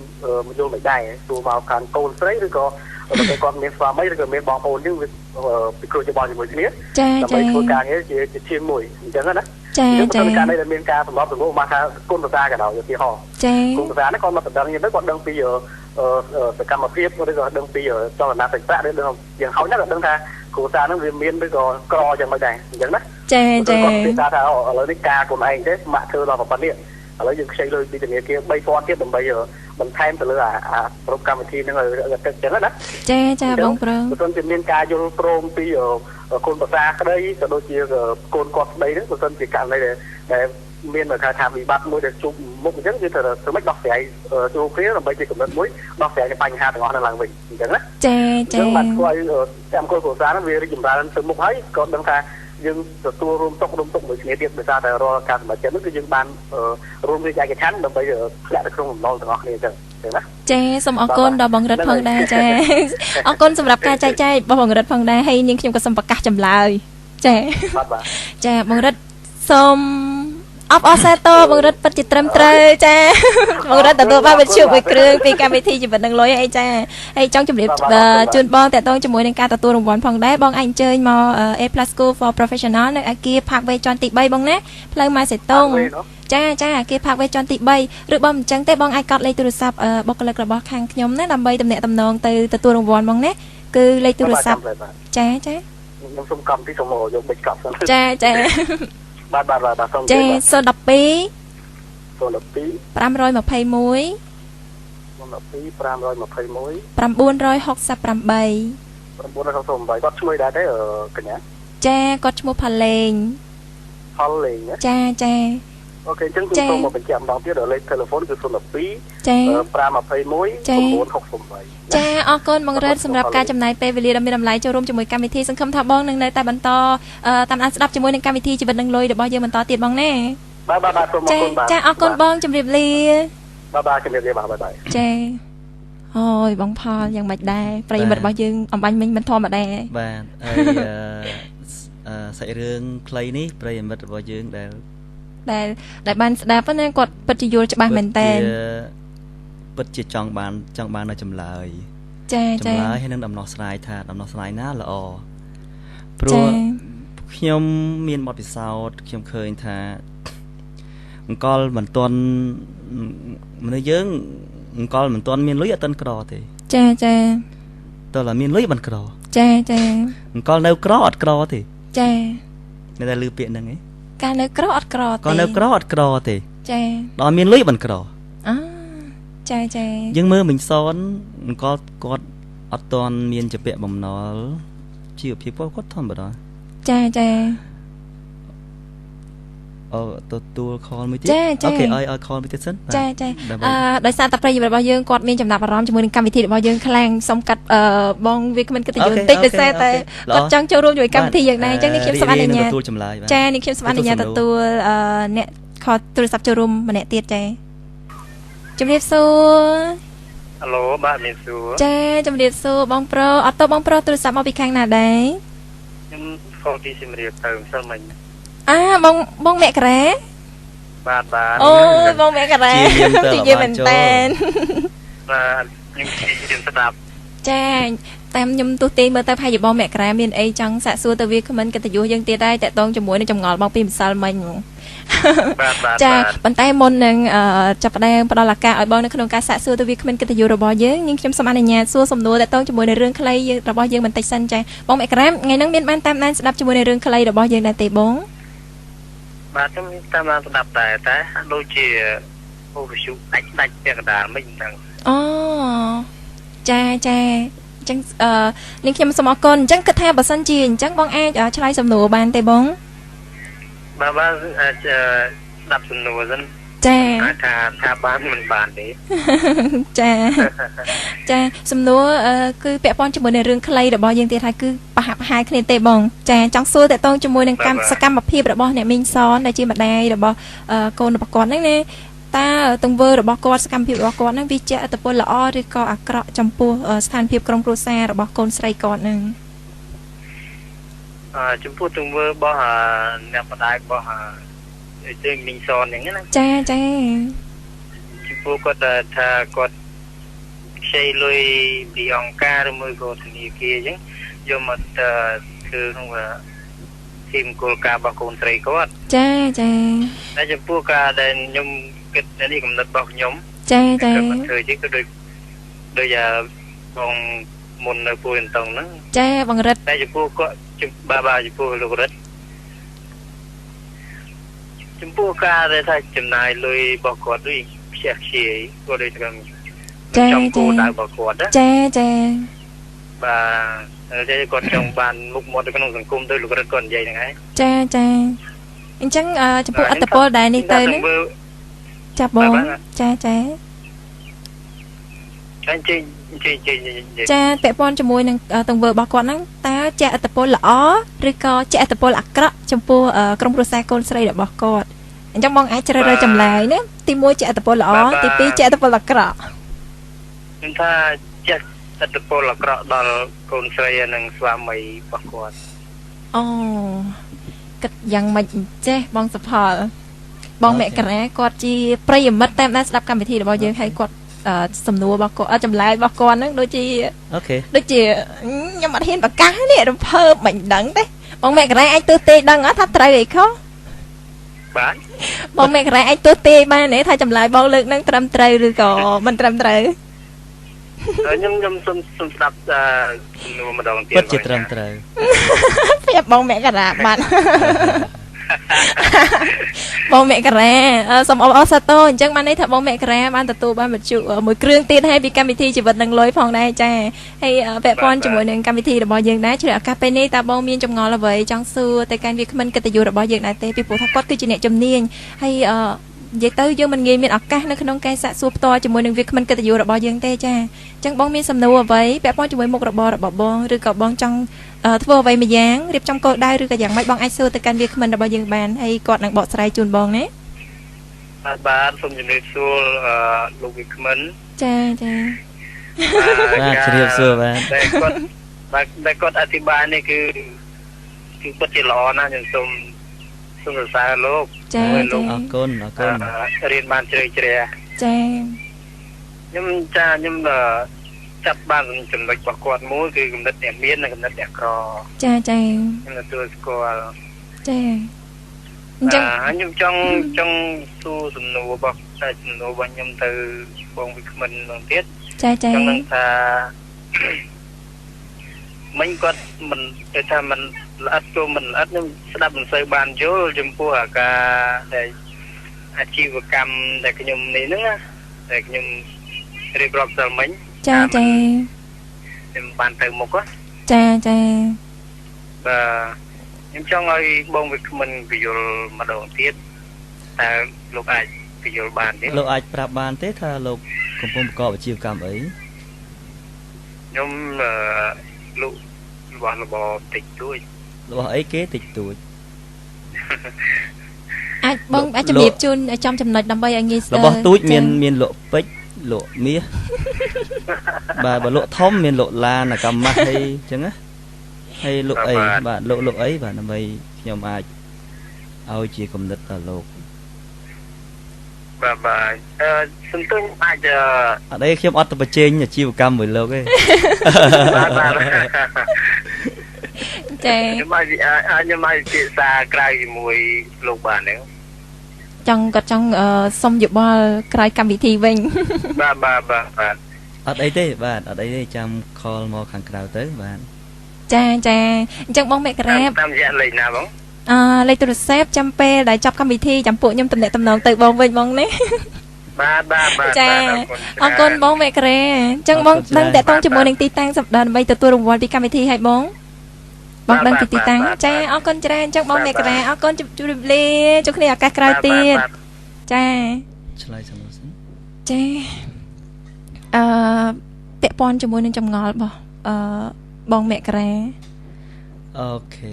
យល់មិនដែរទោះមកខាងកូនស្រីឬក៏បើគាត់មានស្វាមីឬក៏មានបងប្អូនយើងវាពិគ្រោះយោបល់ជាមួយគ្នាដើម្បីធ្វើការងារជាជាមួយអញ្ចឹងណាចាចាការនេះដែលមានការសម្របសម្រួលមកថាគុណភាសាក៏ដោយឧទាហរណ៍ចាគុណភាសានេះគាត់មកដណ្ដឹងយើងទៅគាត់ដឹងពីសកម្មភាពឬក៏ដឹងពីចលនាសាច់ប្រាក់ឬដឹងយ៉ាងហោចណាស់ក៏ដឹងថាគ្រួសារហ្នឹងវាមានឬក៏ក្រយ៉ាងម៉េចដែរអញ្ចឹងណាចាចាគាត់ពិសាថាឥឡូវនេះការខ្លួនឯងទេម៉ាក់ធ្វើដល់ប៉ុណ្នេះឥឡូវយើងខ្ចីលុយពីធនាគារ3000ទៀតដើម្បីបន្ថែមទៅលើអាប្រពកម្មវិធីហ្នឹងឲ្យទឹកចឹងណាចាចាបងប្រុសបើមិនជាមានការយល់ព្រមពីកូនប្រសាក្តីក៏ដូចជាកូនគាត់ស្ដីហ្នឹងបើមិនជាករណីដែលមានគេថាវិបត្តិមួយដែលជួបមុខអញ្ចឹងគឺត្រូវធ្វើម៉េចដោះស្រាយជួបគ្នាដើម្បីជាកម្រិតមួយដោះស្រាយនៅបញ្ហាទាំងអស់ហ្នឹងឡើងវិញអញ្ចឹងណាចាចាបានធ្វើឲ្យតាមកូនគ្រួសារហ្នឹងវារីកចម្រើនទៅមុខហើយក៏ដឹងថាយើងទទួលរួមទុកមួយគ្នាទៀតដោយសារតែរាល់ការសម្រេចចិត្តនោះគឺយើងបានរួមគ្នាឯកច្ឆន្ទដើម្បីធ្លាក់ទៅក្នុងបំណុលទាំងអស់គ្នាអញ្ចឹងណាចាសូមអរគុណដល់បងរិទ្ធផងដែរចាអរគុណសម្រាប់ការចែកចាយរបស់បងរិទ្ធផងដែរហើយនាងខ្ញុំក៏សូមប្រកាសចម្លើយចាបាទចាបងរិទ្ធសូមអបអរសាទរបងរិទ្ធពិតជាត្រឹមត្រូវចាបងរិទ្ធទទួលបានវិទ្យុមួយគ្រឿងពីកម្មវិធីជីវិតនឹងលុយអីចាហើយចង់ជម្រាបជូនបងតាក់ទងជាមួយនឹងការទទួលរង្វាន់ផងដែរបងអាចអញ្ជើញមក A+ School for Professional នៅអគារ Parkway ជាន់ទី3បងណាផ្លូវម៉ៅសេតុងចាចាអគារ Parkway ជាន់ទី3ឬបងមិនចឹងទេបងអាចកត់លេខទូរស័ព្ទបុគ្គលិករបស់ខាងខ្ញុំណាដើម្បីទំនាក់ទំនងទៅទទួលរង្វាន់បងណាគឺលេខទូរស័ព្ទចាចាខ្ញុំសូមកំទីសូមយកបិចកប់សិនចាចាបាទបាទបាទសូមចា012 012 521 012 521 968 968គាត់ឈ្មោះដែរទេកញ្ញាចាគាត់ឈ្មោះផលលេងផលលេងចាចាអូខេអញ្ចឹងខ្ញុំសូមមកបញ្ជាក់ម្ដងទៀតដល់លេខទូរស័ព្ទគឺ012ចា521 968ចាអរគុណបងរិទ្ធសម្រាប់ការចំណាយពេលវេលាដ៏មានតម្លៃចូលរួមជាមួយកម្មវិធីសង្ឃឹមថាបងនឹងនៅតែបន្តតាមដានស្ដាប់ជាមួយនឹងកម្មវិធីជីវិតនឹងលុយរបស់យើងបន្តទៀតបងណាបាទបាទសូមអរគុណបាទចាអរគុណបងជម្រាបលាបាទបាទជម្រាបលាបាទបាទចាអូយបងផលយ៉ាងម៉េចដែរប្រិយមិត្តរបស់យើងអំបញ្ញមិញមិនធម្មតាបាទហើយសាច់រឿងខ្លីនេះប្រិយមិត្តរបស់យើងដែលបានស្ដាប់ណាគាត់ពិតជាយល់ច្បាស់មែនតើពិតជាចង់បាននៅចម្លើយចាចាចម្លើយហើយនឹងដំណោះស្រាយថាដំណោះស្រាយណាល្អព្រោះខ្ញុំមានបទពិសោធន៍ខ្ញុំឃើញថាអង្គលមិនទាន់មនុស្សយើងអង្គលមិនទាន់មានលុយអត់ទាន់ក្រទេចាចាតើមានលុយមិនក្រចាចាអង្គលនៅក្រអត់ក្រទេចានៅតែឮពាក្យហ្នឹងឯងកាលនៅក្រអត់ក្រទេក៏នៅក្រអត់ក្រទេចាដល់មានលុយមិនក្រអចាចាយើងមើលមិញសនអង្គលគាត់អត់ទាន់មានជាពាក់បំណុលជីវភាពគាត់ធម្មតាចាចា អូទទួលខលមួយទៀតអូខេឲ្យឲ្យខលមួយទៀតសិនចាចាដោយសារតែប្រិយមិត្តរបស់យើងគាត់មានចំណាប់អារម្មណ៍ជាមួយនឹងកម្មវិធីរបស់យើងខ្លាំងសូមកាត់បងវាគ្មិនកិត្តិយសបន្តិចដោយសារតែគាត់ចង់ចូលរួមជាមួយកម្មវិធីយើងដែរអញ្ចឹងនេះខ្ញុំសូមអនុញ្ញាតចានេះខ្ញុំសូមអនុញ្ញាតទទួលអ្នកខលទូរស័ព្ទចូលរួមម្នាក់ទៀតចាជំរាបសួរហៅឡូបាទមានសួរចាជំរាបសួរបងប្រុសអត់ទៅបងប្រុសទូរស័ព្ទមកពីខាងណាដែរខ្ញុំខលពីជំរាបទៅម្សិលមិញអាបងបងមករាបាទបាទអូបងមករាជាមែនតើបាទ ខ្ញុំខ្ញុំស្ដាប់ ចាតាមខ្ញុំទោះទេមើលទៅប្រហែលជាបងមករាមានអីចង់សាកសួរទៅវាគ្មិនកិត្តិយសយើងទៀតដែរតកតងជាមួយនឹងចម្ងល់បងពីម្សិលមិញហ្មង បាទបាទ ចាប៉ុន្តែមុននឹងចាប់ផ្ដើមផ្ដល់ឱកាសឲ្យបងនៅក្នុងការសាកសួរទៅវាគ្មិនកិត្តិយសរបស់យើងនាងខ្ញុំសូមអនុញ្ញាតសួរសំណួរតកតងជាមួយនឹងរឿងខ្លីយើងរបស់យើងបន្តិចសិនចាបងមករាថ្ងៃហ្នឹងមានបានតាមដានស្ដាប់ជាមួយនឹងរឿងខ្លីរបស់យើងដែរទេបង បាទខ្ញុំតាមដានស្ដាប់ដែរតែហាក់ដូចជាអូវិសុដាច់ដាច់ពាក់កណ្ដាលមិនដឹង អូចាចាអញ្ចឹងនាងខ្ញុំសូមអរគុណអញ្ចឹងគិតថាបើសិនជាអញ្ចឹងបងអាចឆ្លើយសំណួរបានទេបង បាទបាទអាចស្ដាប់សំណួរសិន ចា អាចថាថាបានមិនបានទេ ចាចាសំណួរគឺពាក់ព័ន្ធជាមួយនឹងរឿងខ្លីរបស់យើងទៀតហើយគឺប្រហាក់ប្រហែលគ្នាទេបងចាចង់សួរតកតងជាមួយនឹងកម្មសកម្មភាពរបស់អ្នកមីងសនដែលជាម្ដាយរបស់កូនរបស់គាត់ហ្នឹងណាតើទង្វើរបស់គាត់សកម្មភាពរបស់គាត់ហ្នឹងវាជាឥទ្ធិពលល្អឬក៏អាក្រក់ចំពោះស្ថានភាពក្រុមគ្រួសាររបស់កូនស្រីគាត់ហ្នឹង ចំពោះទង្វើរបស់អ្នកម្ដាយរបស់ជើងមីងសនហ្នឹងណា ចាចា ចំពោះគាត់ដែលថាគាត់ខ្ចីលុយពីអង្គការឬមួយក៏ធនាគារអញ្ចឹងយកមកធ្វើក្នុងធីមគោលការណ៍របស់កូនស្រីគាត់ ចាចា តែចំពោះការដែលខ្ញុំគិតនេះកំណត់របស់ខ្ញុំ ចាចា គាត់មកធ្វើជាគឺដូចដូចបងមុននៅពូយន្តងហ្នឹង ចាបងរិទ្ធ តែចំពោះគាត់បាទបាទចំពោះលោករឹតចំពោះការដែលថាចំណាយលុយរបស់គាត់ដូចខ្ជះខ្ជាយគាត់ដូចថា ចា ចំគោ ចា លដៅរបស់គាត់ណា ចាចា បាទតែគាត់ចង់បានមុខមាត់នៅក្នុងសង្គមទៅលោករឹតគាត់និយាយហ្នឹងឯង ចាចាអញ្ចឹងចំពោះឥទ្ធិពលដែលនេះទៅនេះចាបងចាចា ចាជិះជិះជិះ ចាពាក់ព័ន្ធជាមួយនឹងទង្វើរបស់គាត់ហ្នឹងតើជាឥទ្ធិពលល្អឬក៏ជាឥទ្ធិពលអាក្រក់ចំពោះក្រុមគ្រួសារកូនស្រីរបស់គាត់អញ្ចឹងបងអាចជ្រើសរើសចម្លើយណាទី1ជាឥទ្ធិពលល្អទី2ជាឥទ្ធិពលអាក្រក់ ខ្ញុំថាចេះឥទ្ធិពលអាក្រក់ដល់កូនស្រីនិងស្វាមីរបស់គាត់ អូគិតយ៉ាងម៉េចចេះបងសុផលបងមករាគាត់ជាប្រិយមិត្តតាមដានស្ដាប់កម្មវិធីរបស់យើងហើយគាត់សំណួររបស់គាត់ចម្លើយរបស់គាត់ហ្នឹងដូចជា អូខេ ដូចជាខ្ញុំអត់ហ៊ានប្រកាសនេះរំភើបមិនដឹងទេបងមករាអាចទស្សទេដឹងអត់ថាត្រូវអីខុស បាទ បងមករាអាចទស្សទេបានទេថាចម្លើយបងលើកហ្នឹងត្រឹមត្រូវឬក៏មិនត្រឹមត្រូវ ខ្ញុំខ្ញុំសូមសូមស្ដាប់សំណួរម្ដងទៀត ពិតជាត្រឹមត្រូវ ប្រាប់បងមករាបាត់បងមករាសូមអបអរសាទរអញ្ចឹងបានន័យថាបងមករាបានទទួលបានវិទ្យុមួយគ្រឿងទៀតហើយពីកម្មវិធីជីវិតនឹងលុយផងដែរចាហើយពាក់ព័ន្ធជាមួយនឹងកម្មវិធីរបស់យើងដែរឆ្លៀតឱកាសពេលនេះតើបងមានចម្ងល់អ្វីចង់សួរទៅកាន់វាគ្មិនកិត្តិយសរបស់យើងដែរទេពីព្រោះថាគាត់គឺជាអ្នកជំនាញហើយនិយាយទៅយើងមិនងាយមានឱកាសនៅក្នុងការសាកសួរផ្ទាល់ជាមួយនឹងវាគ្មិនកិត្តិយសរបស់យើងទេចាអញ្ចឹងបងមានសំណួរអ្វីពាក់ព័ន្ធជាមួយមុខរបររបស់បងឬក៏បងចង់ធ្វើអ្វីមួយយ៉ាងរៀបចំគោលដៅឬក៏យ៉ាងម៉េចបងអាចសួរទៅកាន់វាគ្មិនរបស់យើងបានហើយគាត់នឹងបកស្រាយជូនបងណា បាទបាទសូមជម្រាបសួរលោកវាគ្មិន ចាចា បាទជម្រាបសួរបាទ តែគាត់បាទតែគាត់អធិប្បាយនេះគឺគឺពិតជាល្អណាស់ខ្ញុំសូមសូមសរសើរលោក ចា លោក ចា អរគុណអរគុណ រៀនបានជ្រៅជ្រះ ចា ខ្ញុំចាខ្ញុំចាប់បានចំណុចរបស់គាត់មួយគឺគំនិតអ្នកមាននិងគំនិតអ្នកក្រ ចាចា ខ្ញុំទទួលស្គាល់ ចាអញ្ចឹង ខ្ញុំចង់ចង់សួរសំណួររបស់តែសំណួររបស់ខ្ញុំទៅបងវិក្មិនម្ដងទៀត ចាចា ចង់នឹងថាមិញគាត់មិនគេថាមិនល្អិតក៏មិនល្អិតខ្ញុំស្ដាប់មិនសូវបានយល់ចំពោះអាការដែលអាជីវកម្មដែលខ្ញុំនេះហ្នឹងណាដែលខ្ញុំរៀបរាប់សិលមិញ ចាចា ខ្ញុំបានទៅមុខហ៎ ចាចា បាទខ្ញុំចង់ឲ្យបងវិក្មិនពយល់ម្ដងទៀតតើលោកអាចពយល់បានទេ លោកអាចប្រាប់បានទេថាលោកកំពុងប្រកបអាជីវកម្មអី ខ្ញុំលក់របស់របរតិចតួច របស់អីគេតិចតួច អាចបងអាចជំរាបជូនឲ្យចំចំណុចដើម្បីឲ្យងាយស្រួល របស់ទូចមានមានលក់ពេជ្រលក់មាសបាទបើលក់ធំមានលក់ឡានអាកាម៉ាស់អីអញ្ចឹងណាហើយលក់អីបាទលក់លក់អីបាទដើម្បីខ្ញុំអាចឲ្យជាគំនិតដល់លោក បាទបាទសំទោសអាចអត់អីខ្ញុំអត់ទៅបញ្ចេញអាជីវកម្មមួយលោកទេបាទបាទចាខ្ញុំអាចពិភាក្សាក្រៅជាមួយលោកបានទេចង់គាត់ចង់សុំយោបល់ក្រោយកម្មវិធីវិញបាទបាទបាទបាទអត់អីទេបាទអត់អីទេចាំខលមកខាងក្រៅទៅបាទចាចាអញ្ចឹងបងមករាតាមរយៈលេខណាបងលេខទូរស័ព្ទចាំពេលដែលចប់កម្មវិធីចាំពួកខ្ញុំតំណងទៅបងវិញបងណាបាទបាទបាទចាអរគុណបងមករាអញ្ចឹងបងដឹងតកតងជាមួយនឹងទីតាំងសម្រាប់ដើម្បីទទួលរង្វាន់ពីកម្មវិធីឲ្យបងបងដឹងពីទីតាំងចាអរគុណច្រើនអញ្ចឹងបងមករាអរគុណជម្រាបលាជួបគ្នាឱកាសក្រោយទៀតចាឆ្លើយសំណួរសិនចាពាក់ព័ន្ធជាមួយនឹងចម្ងល់របស់បងមករាអូខេ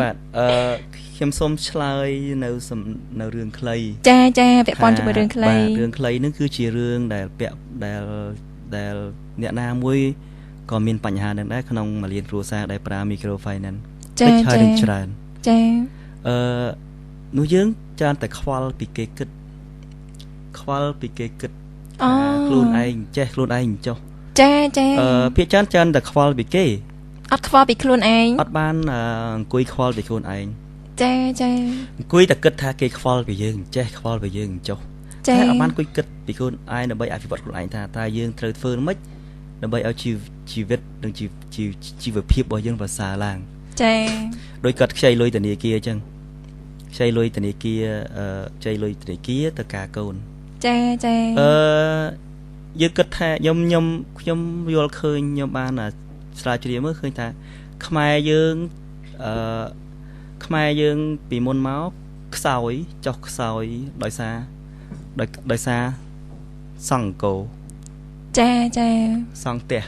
បាទខ្ញុំសូមឆ្លើយនៅរឿងខ្លីចាចាពាក់ព័ន្ធជាមួយរឿងខ្លីបាទរឿងខ្លីនឹងគឺជារឿងដែលពាក់ដែលអ្នកណាមួយក៏មានបញ្ហានឹងដែរក្នុងមួយលានគ្រួសារដែលប្រើ micro finance ចាចាច្រើនចានោះយើងច្រើនតែខ្វល់ពីគេគិតខ្វល់ពីគេគិតខ្លួនឯងចេះខ្លួនឯងចុះចាចាភាគច្រើនច្រើនតែខ្វល់ពីគេអត់ខ្វល់ពីខ្លួនឯងអត់បានអង្គុយខ្វល់ពីខ្លួនឯងចាចាអង្គុយតែគិតថាគេខ្វល់ពីយើងចេះខ្វល់ពីយើងចុះតែអត់បានអង្គុយគិតពីខ្លួនឯងដើម្បីអភិវឌ្ឍខ្លួនឯងថាតើយើងត្រូវធ្វើម៉េចដើម្បីឲ្យជីវិតនិងជីវភាពរបស់យើងប្រសើរឡើងចាដោយគាត់ខ្ចីលុយធនាគារអញ្ចឹងខ្ចីលុយធនាគារខ្ចីលុយធនាគារទៅការកូនចាចាយើងគិតថាខ្ញុំយល់ឃើញខ្ញុំបានស្រាវជ្រាវមើលឃើញថាខ្មែរយើងខ្មែរយើងពីមុនមកខ្សោយចុះខ្សោយដោយសារសង្កោចាចាសង់ផ្ទះ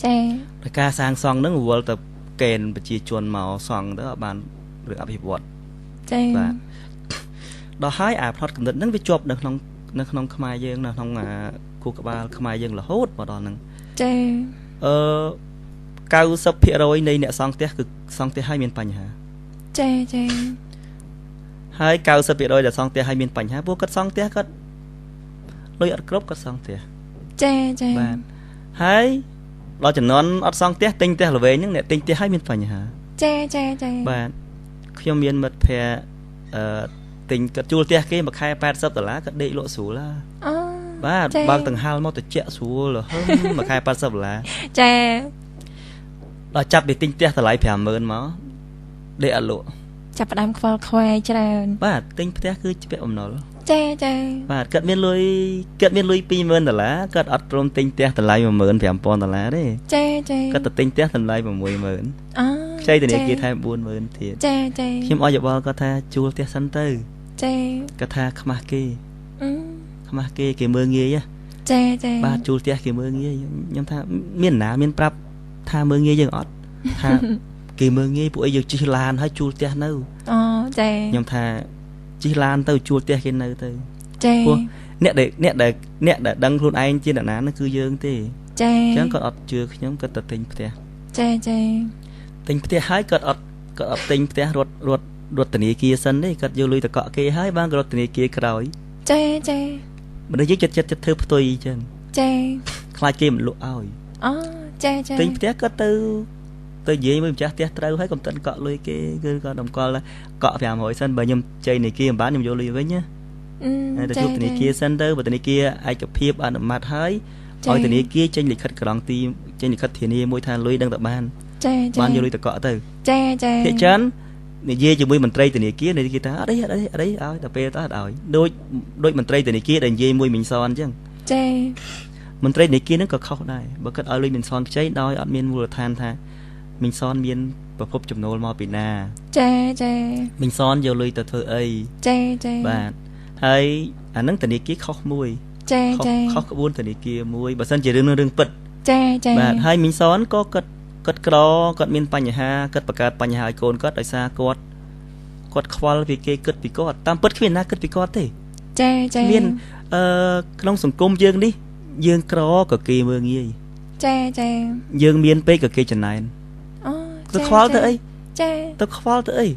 ចាដោយការសាងសង់នឹងវល់ទៅកេណ្ឌប្រជាជនមកសង់ទៅអត់បានរឿងអភិវឌ្ឍចាបាទដល់ហើយអាផ្នត់គំនិតនឹងវាជាប់នៅក្នុងខ្មែរយើងនៅក្នុងអាខួរក្បាលខ្មែរយើងរហូតមកដល់ហ្នឹងចា90%នៃអ្នកសង់ផ្ទះគឺសង់ផ្ទះឲ្យមានបញ្ហាចាចាហើយ90%ដែលសង់ផ្ទះឲ្យមានបញ្ហាពួកគាត់សង់ផ្ទះគាត់លុយអត់គ្រប់គាត់សង់ផ្ទះចាចាបាទហើយដល់ចំនួនអត់សង់ផ្ទះទិញផ្ទះល្វែងហ្នឹងអ្នកទិញផ្ទះឲ្យមានបញ្ហាចាចាចាបាទខ្ញុំមានមិត្តភ័ក្តិទិញគាត់ជួលផ្ទះគេមួយខែ80ដុល្លារគាត់ដេកលក់ស្រួលអូបាទបើកដង្ហាលមកត្រជាក់ស្រួលហឹមមួយខែ80ដុល្លារចាដល់ចាប់ពីទិញផ្ទះតម្លៃ50000មកដេកអត់លក់ចាប់ផ្ដើមខ្វល់ខ្វាយច្រើនបាទទិញផ្ទះគឺពាក់បំណុលចាចាបាទគាត់មានលុយ20000ដុល្លារគាត់អត់ព្រមទិញផ្ទះតម្លៃ15000ដុល្លារទេចាចាគាត់ទៅទិញផ្ទះតម្លៃ60000អូខ្ចីធនាគារថែម40000ទៀតចាចាខ្ញុំឲ្យយោបល់គាត់ថាជួលផ្ទះសិនទៅចាគាត់ថាខ្មាស់គេខ្មាស់គេគេមើលងាយចាចាបាទជួលផ្ទះគេមើលងាយខ្ញុំថាមានណាមានប្រាប់ថាមើលងាយយើងអត់ថាគេមើលងាយពួកអីយើងជិះឡានហើយជួលផ្ទះនៅអូចាខ្ញុំថាជិះឡានទៅជួលផ្ទះគេនៅទៅចាព្រោះអ្នកដែលដឹងខ្លួនឯងជាអ្នកណានោះគឺយើងទេចាអញ្ចឹងគាត់អត់ជឿខ្ញុំគាត់ទៅទិញផ្ទះចាចាទិញផ្ទះហើយគាត់អត់ទិញផ្ទះរត់ធនាគារសិនទេគាត់យកលុយទៅកក់គេហើយបានក៏រត់ធនាគារក្រោយចាចាមនុស្សយើងចិត្តធ្វើផ្ទុយអញ្ចឹងចាខ្លាចគេមិនលក់ឲ្យអូចាចាទិញផ្ទះគាត់ទៅនិយាយមួយម្ចាស់ផ្ទះត្រូវហើយកុំតិនកក់លុយគេគឺគាត់តម្កល់កក់500សិនបើខ្ញុំចៃធនាគារមិនបានខ្ញុំយកលុយវិញណាទៅជួបធនាគារសិនទៅបើធនាគារឯកភាពអនុម័តហើយឲ្យធនាគារចេញលិខិតក្រងទីចេញលិខិតធានាមួយថាលុយដឹងតែបានចាចាបានយកលុយទៅកក់ទៅចាចាភាគច្រើននិយាយជាមួយមន្ត្រីធនាគារគេថាអត់អីអត់អីអត់អីឲ្យតែពេលទៅអត់ឲ្យដូចមន្ត្រីធនាគារដែលនិយាយមួយមីងសនអញ្ចឹងចាមន្ត្រីធនាគារហ្នឹងក៏ខុសដែរបើគាត់ឲ្យលុយមីងសនខ្ចីដោយអត់មានមូលដ្ឋានថាមីងសនមានប្រភពចំណូលមកពីណាចាចាមីងសនយកលុយទៅធ្វើអីចាចាបាទហើយអាហ្នឹងធនាគារខុសមួយចាចាខុសក្បួនធនាគារមួយបើសិនជារឿងនឹងរឿងពិតចាចាបាទហើយមីងសនក៏គាត់ក្រគាត់មានបញ្ហាគាត់បង្កើតបញ្ហាឲ្យកូនគាត់ដោយសារគាត់ខ្វល់ពីគេគិតពីគាត់តាមពិតគ្មានណាគិតពីគាត់ទេចាចាមានក្នុងសង្គមយើងនេះយើងក្រក៏គេមើលងាយចាចាយើងមានពេកក៏គេចំណែនអូទៅខ្វល់ទៅអីចាទៅខ្វល់ទៅអី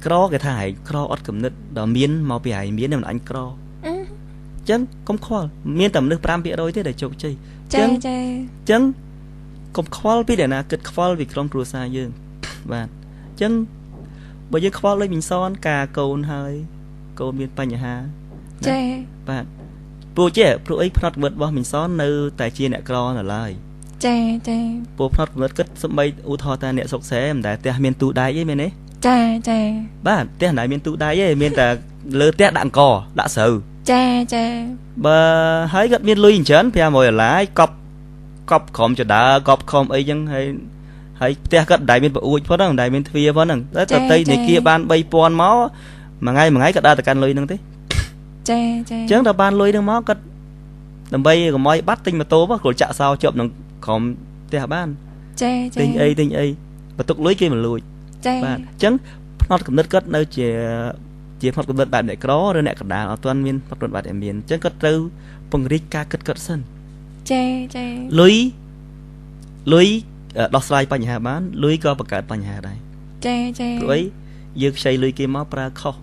ក្រគេថាឯងក្រអត់គំនិតដល់មានមកពីឯងមានមិនអញក្រអញ្ចឹងកុំខ្វល់មានតែមនុស្ស5%ទេដែលជោគជ័យចាចាអញ្ចឹងកុំខ្វល់ពីអ្នកណាគិតខ្វល់ពីក្រុមគ្រួសារយើងបាទអញ្ចឹងបើយើងខ្វល់ដូចមីងសនការកូនហើយកូនមានបញ្ហាចាបាទព្រោះចេះព្រោះអីផ្នត់គំនិតរបស់មីងសននៅតែជាអ្នកក្រនៅឡើយចាចាព្រោះផ្នត់គំនិតគិតសំបីឧទាហរណ៍ថាអ្នកសុកស្រែមិនដែលផ្ទះមានទូដែកទេមែនទេចាចាបាទផ្ទះមិនដែលមានទូដែកទេមានតែលើផ្ទះដាក់អង្គដាក់ស្រូវចាចាបើហើយគាត់មានលុយអញ្ចឹង500ដុល្លារកប់ក្រុមចដើកប់ខំអីចឹងហើយផ្ទះគាត់មិនដែលមានប្អួចផងហ្នឹងមិនដែលមានទ្វារផងហ្នឹងតែទៅធនាគារបាន3000មកមួយថ្ងៃគាត់ដើរទៅកាន់លុយហ្នឹងទេចាចាអញ្ចឹងដល់បានលុយហ្នឹងមកគាត់ដើម្បីកុំឲ្យបាត់ទិញម៉ូតូមកគ្រាន់ចាក់សោជាប់នឹងក្រុមផ្ទះបានចាចាទិញអីបន្ទុកលុយគេមិនលួចចាបាទអញ្ចឹងផ្នត់គំនិតគាត់នៅជាផ្នត់គំនិតបែបអ្នកក្រឬអ្នកកណ្ដាលអត់ទាន់មានផ្នត់គំនិតបែបអ្នកមានអញ្ចឹងគាត់ត្រូវពង្រីកការគិតគាត់សិនចាចាលុយដោះស្រាយបញ្ហាបានលុយក៏បង្កើតបញ្ហាដែរចាចាព្រោះអីយើងខ្ចីលុយគេមកប្រើខុស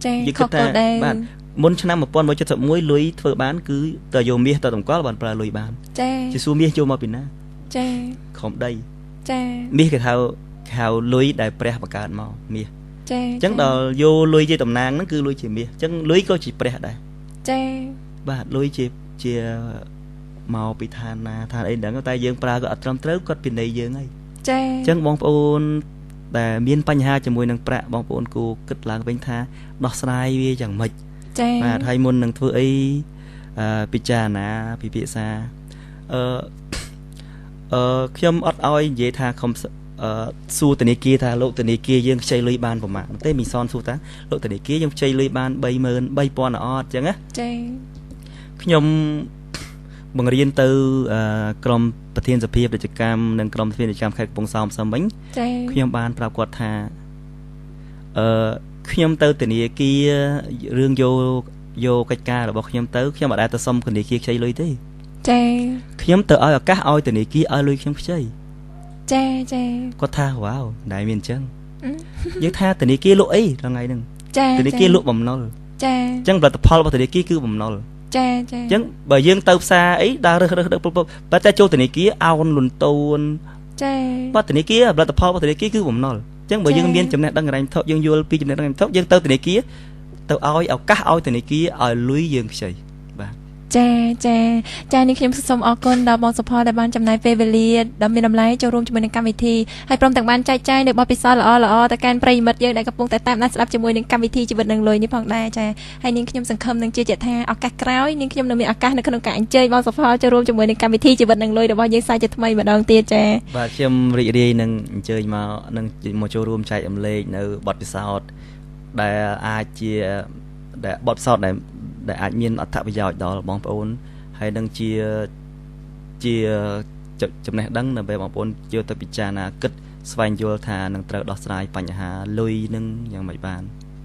ចាខុសក៏ដែរបាទមុនឆ្នាំ1971លុយធ្វើបានគឺតើយកមាសទៅតម្កល់បានប្រើលុយបានចាជាសួរមាសចូលមកពីណាចាខំដីចាមាសគេហៅលុយដែលព្រះបង្កើតមកមាសចាអញ្ចឹងដល់យកលុយជាតំណាងហ្នឹងគឺលុយជាមាសអញ្ចឹងលុយក៏ជាព្រះដែរចាបាទលុយជាមកពីឋានណាឋានអីហ្នឹងតែយើងប្រើក៏អត់ត្រឹមត្រូវគាត់ពិន័យយើងហើយចាអញ្ចឹងបងប្អូនដែលមានបញ្ហាជាមួយនឹងប្រាក់បងប្អូនគួរគិតឡើងវិញថាដោះស្រាយវាយ៉ាងម៉េចចាបាទហើយមុននឹងធ្វើអីពិចារណាពិភាក្សាខ្ញុំអត់ឲ្យនិយាយថាខំសួរធនាគារថាលោកធនាគារយើងខ្ចីលុយបានប្រមាណទេមីសនសួរថាលោកធនាគារយើងខ្ចីលុយបាន33000អត់អញ្ចឹងណាចាខ្ញុំបង្រៀនទៅក្រុមប្រធានសភាពាណិជ្ជកម្មនិងក្រុមពាណិជ្ជកម្មខេត្តកំពង់សោមសមិញខ្ញុំបានប្រាប់គាត់ថាខ្ញុំទៅធនាគាររឿងយកកិច្ចការរបស់ខ្ញុំទៅខ្ញុំអត់ដែលទៅសុំធនាគារខ្ចីលុយទេចាខ្ញុំទៅឲ្យឱកាសឲ្យធនាគារឲ្យលុយខ្ញុំខ្ចីចាចាគាត់ថាវ៉ាវមិនដែលមានអញ្ចឹងយើងថាធនាគារលក់អីថ្ងៃហ្នឹងចាធនាគារលក់បំណុលចាអញ្ចឹងផលិតផលរបស់ធនាគារគឺបំណុលចាចាអញ្ចឹងបើយើងទៅផ្សារអីដើររើសដឹកពុបបើតែចូលធនាគារអោនលន់តូនចាបើធនាគារផលិតផលរបស់ធនាគារគឺបំណុលអញ្ចឹងបើយើងមានចំណេះដឹងហិរញ្ញវត្ថុយើងយល់ពីចំណេះដឹងហិរញ្ញវត្ថុយើងទៅធនាគារទៅឲ្យឱកាសឲ្យធនាគារឲ្យលុយយើងខ្ចីបាទចាចាចានេះខ្ញុំសូមអរគុណដល់បងសុផលដែលបានចំណាយពេលវេលាដ៏មានតម្លៃចូលរួមជាមួយនឹងកម្មវិធីហើយព្រមទាំងបានចែកចាយនៅបទពិសោធន៍ល្អៗទៅកាន់ប្រិយមិត្តយើងដែលកំពុងតែតាមដានស្ដាប់ជាមួយនឹងកម្មវិធីជីវិតនឹងលុយនេះផងដែរចាហើយនាងខ្ញុំសង្ឃឹមនឹងជឿជាក់ថាឱកាសក្រោយនាងខ្ញុំនឹងមានឱកាសនៅក្នុងការអញ្ជើញបងសុផលចូលរួមជាមួយនឹងកម្មវិធីជីវិតនឹងលុយរបស់យើងសាជាថ្មីម្ដងទៀតចាបាទខ្ញុំរីករាយនឹងអញ្ជើញមកនឹងមកចូលរួមចែករំលែកនៅបទពិសោធន៍ដែលអាចជាដែលបទពិសោធន៍ដែលអាចមានអត្ថប្រយោជន៍ដល់បងប្អូនហើយនឹងជាចំណេះដឹងដើម្បីបងប្អូនយកទៅពិចារណាគិតស្វែងយល់ថានឹងត្រូវដោះស្រាយបញ្ហាលុយនឹងយ៉ាងម៉េចបាន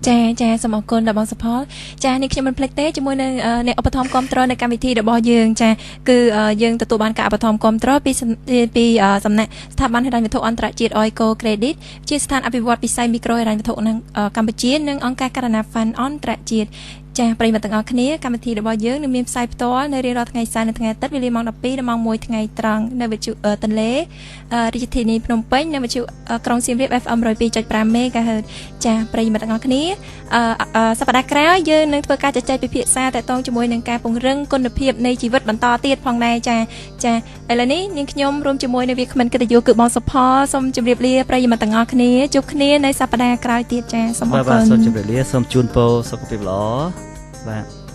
ចាចាសូមអរគុណដល់បងសុផលចានេះខ្ញុំមិនភ្លេចទេជាមួយនឹងអ្នកឧបត្ថម្ភគាំទ្រនៅកម្មវិធីរបស់យើងចាគឺយើងទទួលបានការឧបត្ថម្ភគាំទ្រពីសំណាក់ស្ថាប័នហិរញ្ញវត្ថុអន្តរជាតិ Oiko Credit ជាស្ថានអភិវឌ្ឍវិស័យមីក្រូហិរញ្ញវត្ថុនៅកម្ពុជានិងអង្គការករណាហ្វាន់អន្តរជាតិចាប្រិយមិត្តទាំងអស់គ្នាកម្មវិធីរបស់យើងនឹងមានផ្សាយផ្ទាល់នៅរៀងរាល់ថ្ងៃសៅរ៍និងថ្ងៃអាទិត្យវេលាម៉ោង12ដល់ម៉ោង1ថ្ងៃត្រង់នៅវិទ្យុទន្លេរាជធានីភ្នំពេញនិងវិទ្យុក្រុងសៀមរាប FM 102.5 MHz ចាប្រិយមិត្តទាំងអស់គ្នាសប្តាហ៍ក្រោយយើងនឹងធ្វើការជជែកពិភាក្សាទាក់ទងជាមួយនឹងការពង្រឹងគុណភាពនៃជីវិតបន្តទៀតផងដែរចាចាឥឡូវនេះនាងខ្ញុំរួមជាមួយនៅវាគ្មិនកិត្តិយសគឺបងសុផលសូមជម្រាបលាប្រិយមិត្តទាំងអស់គ្នាជួបគ្នានៅសប្តាហ៍ក្រោយទៀតចាសូមអរគុណបាទសូមជម្រាបលាសូមជូនពរសុខភាពល្អបាទ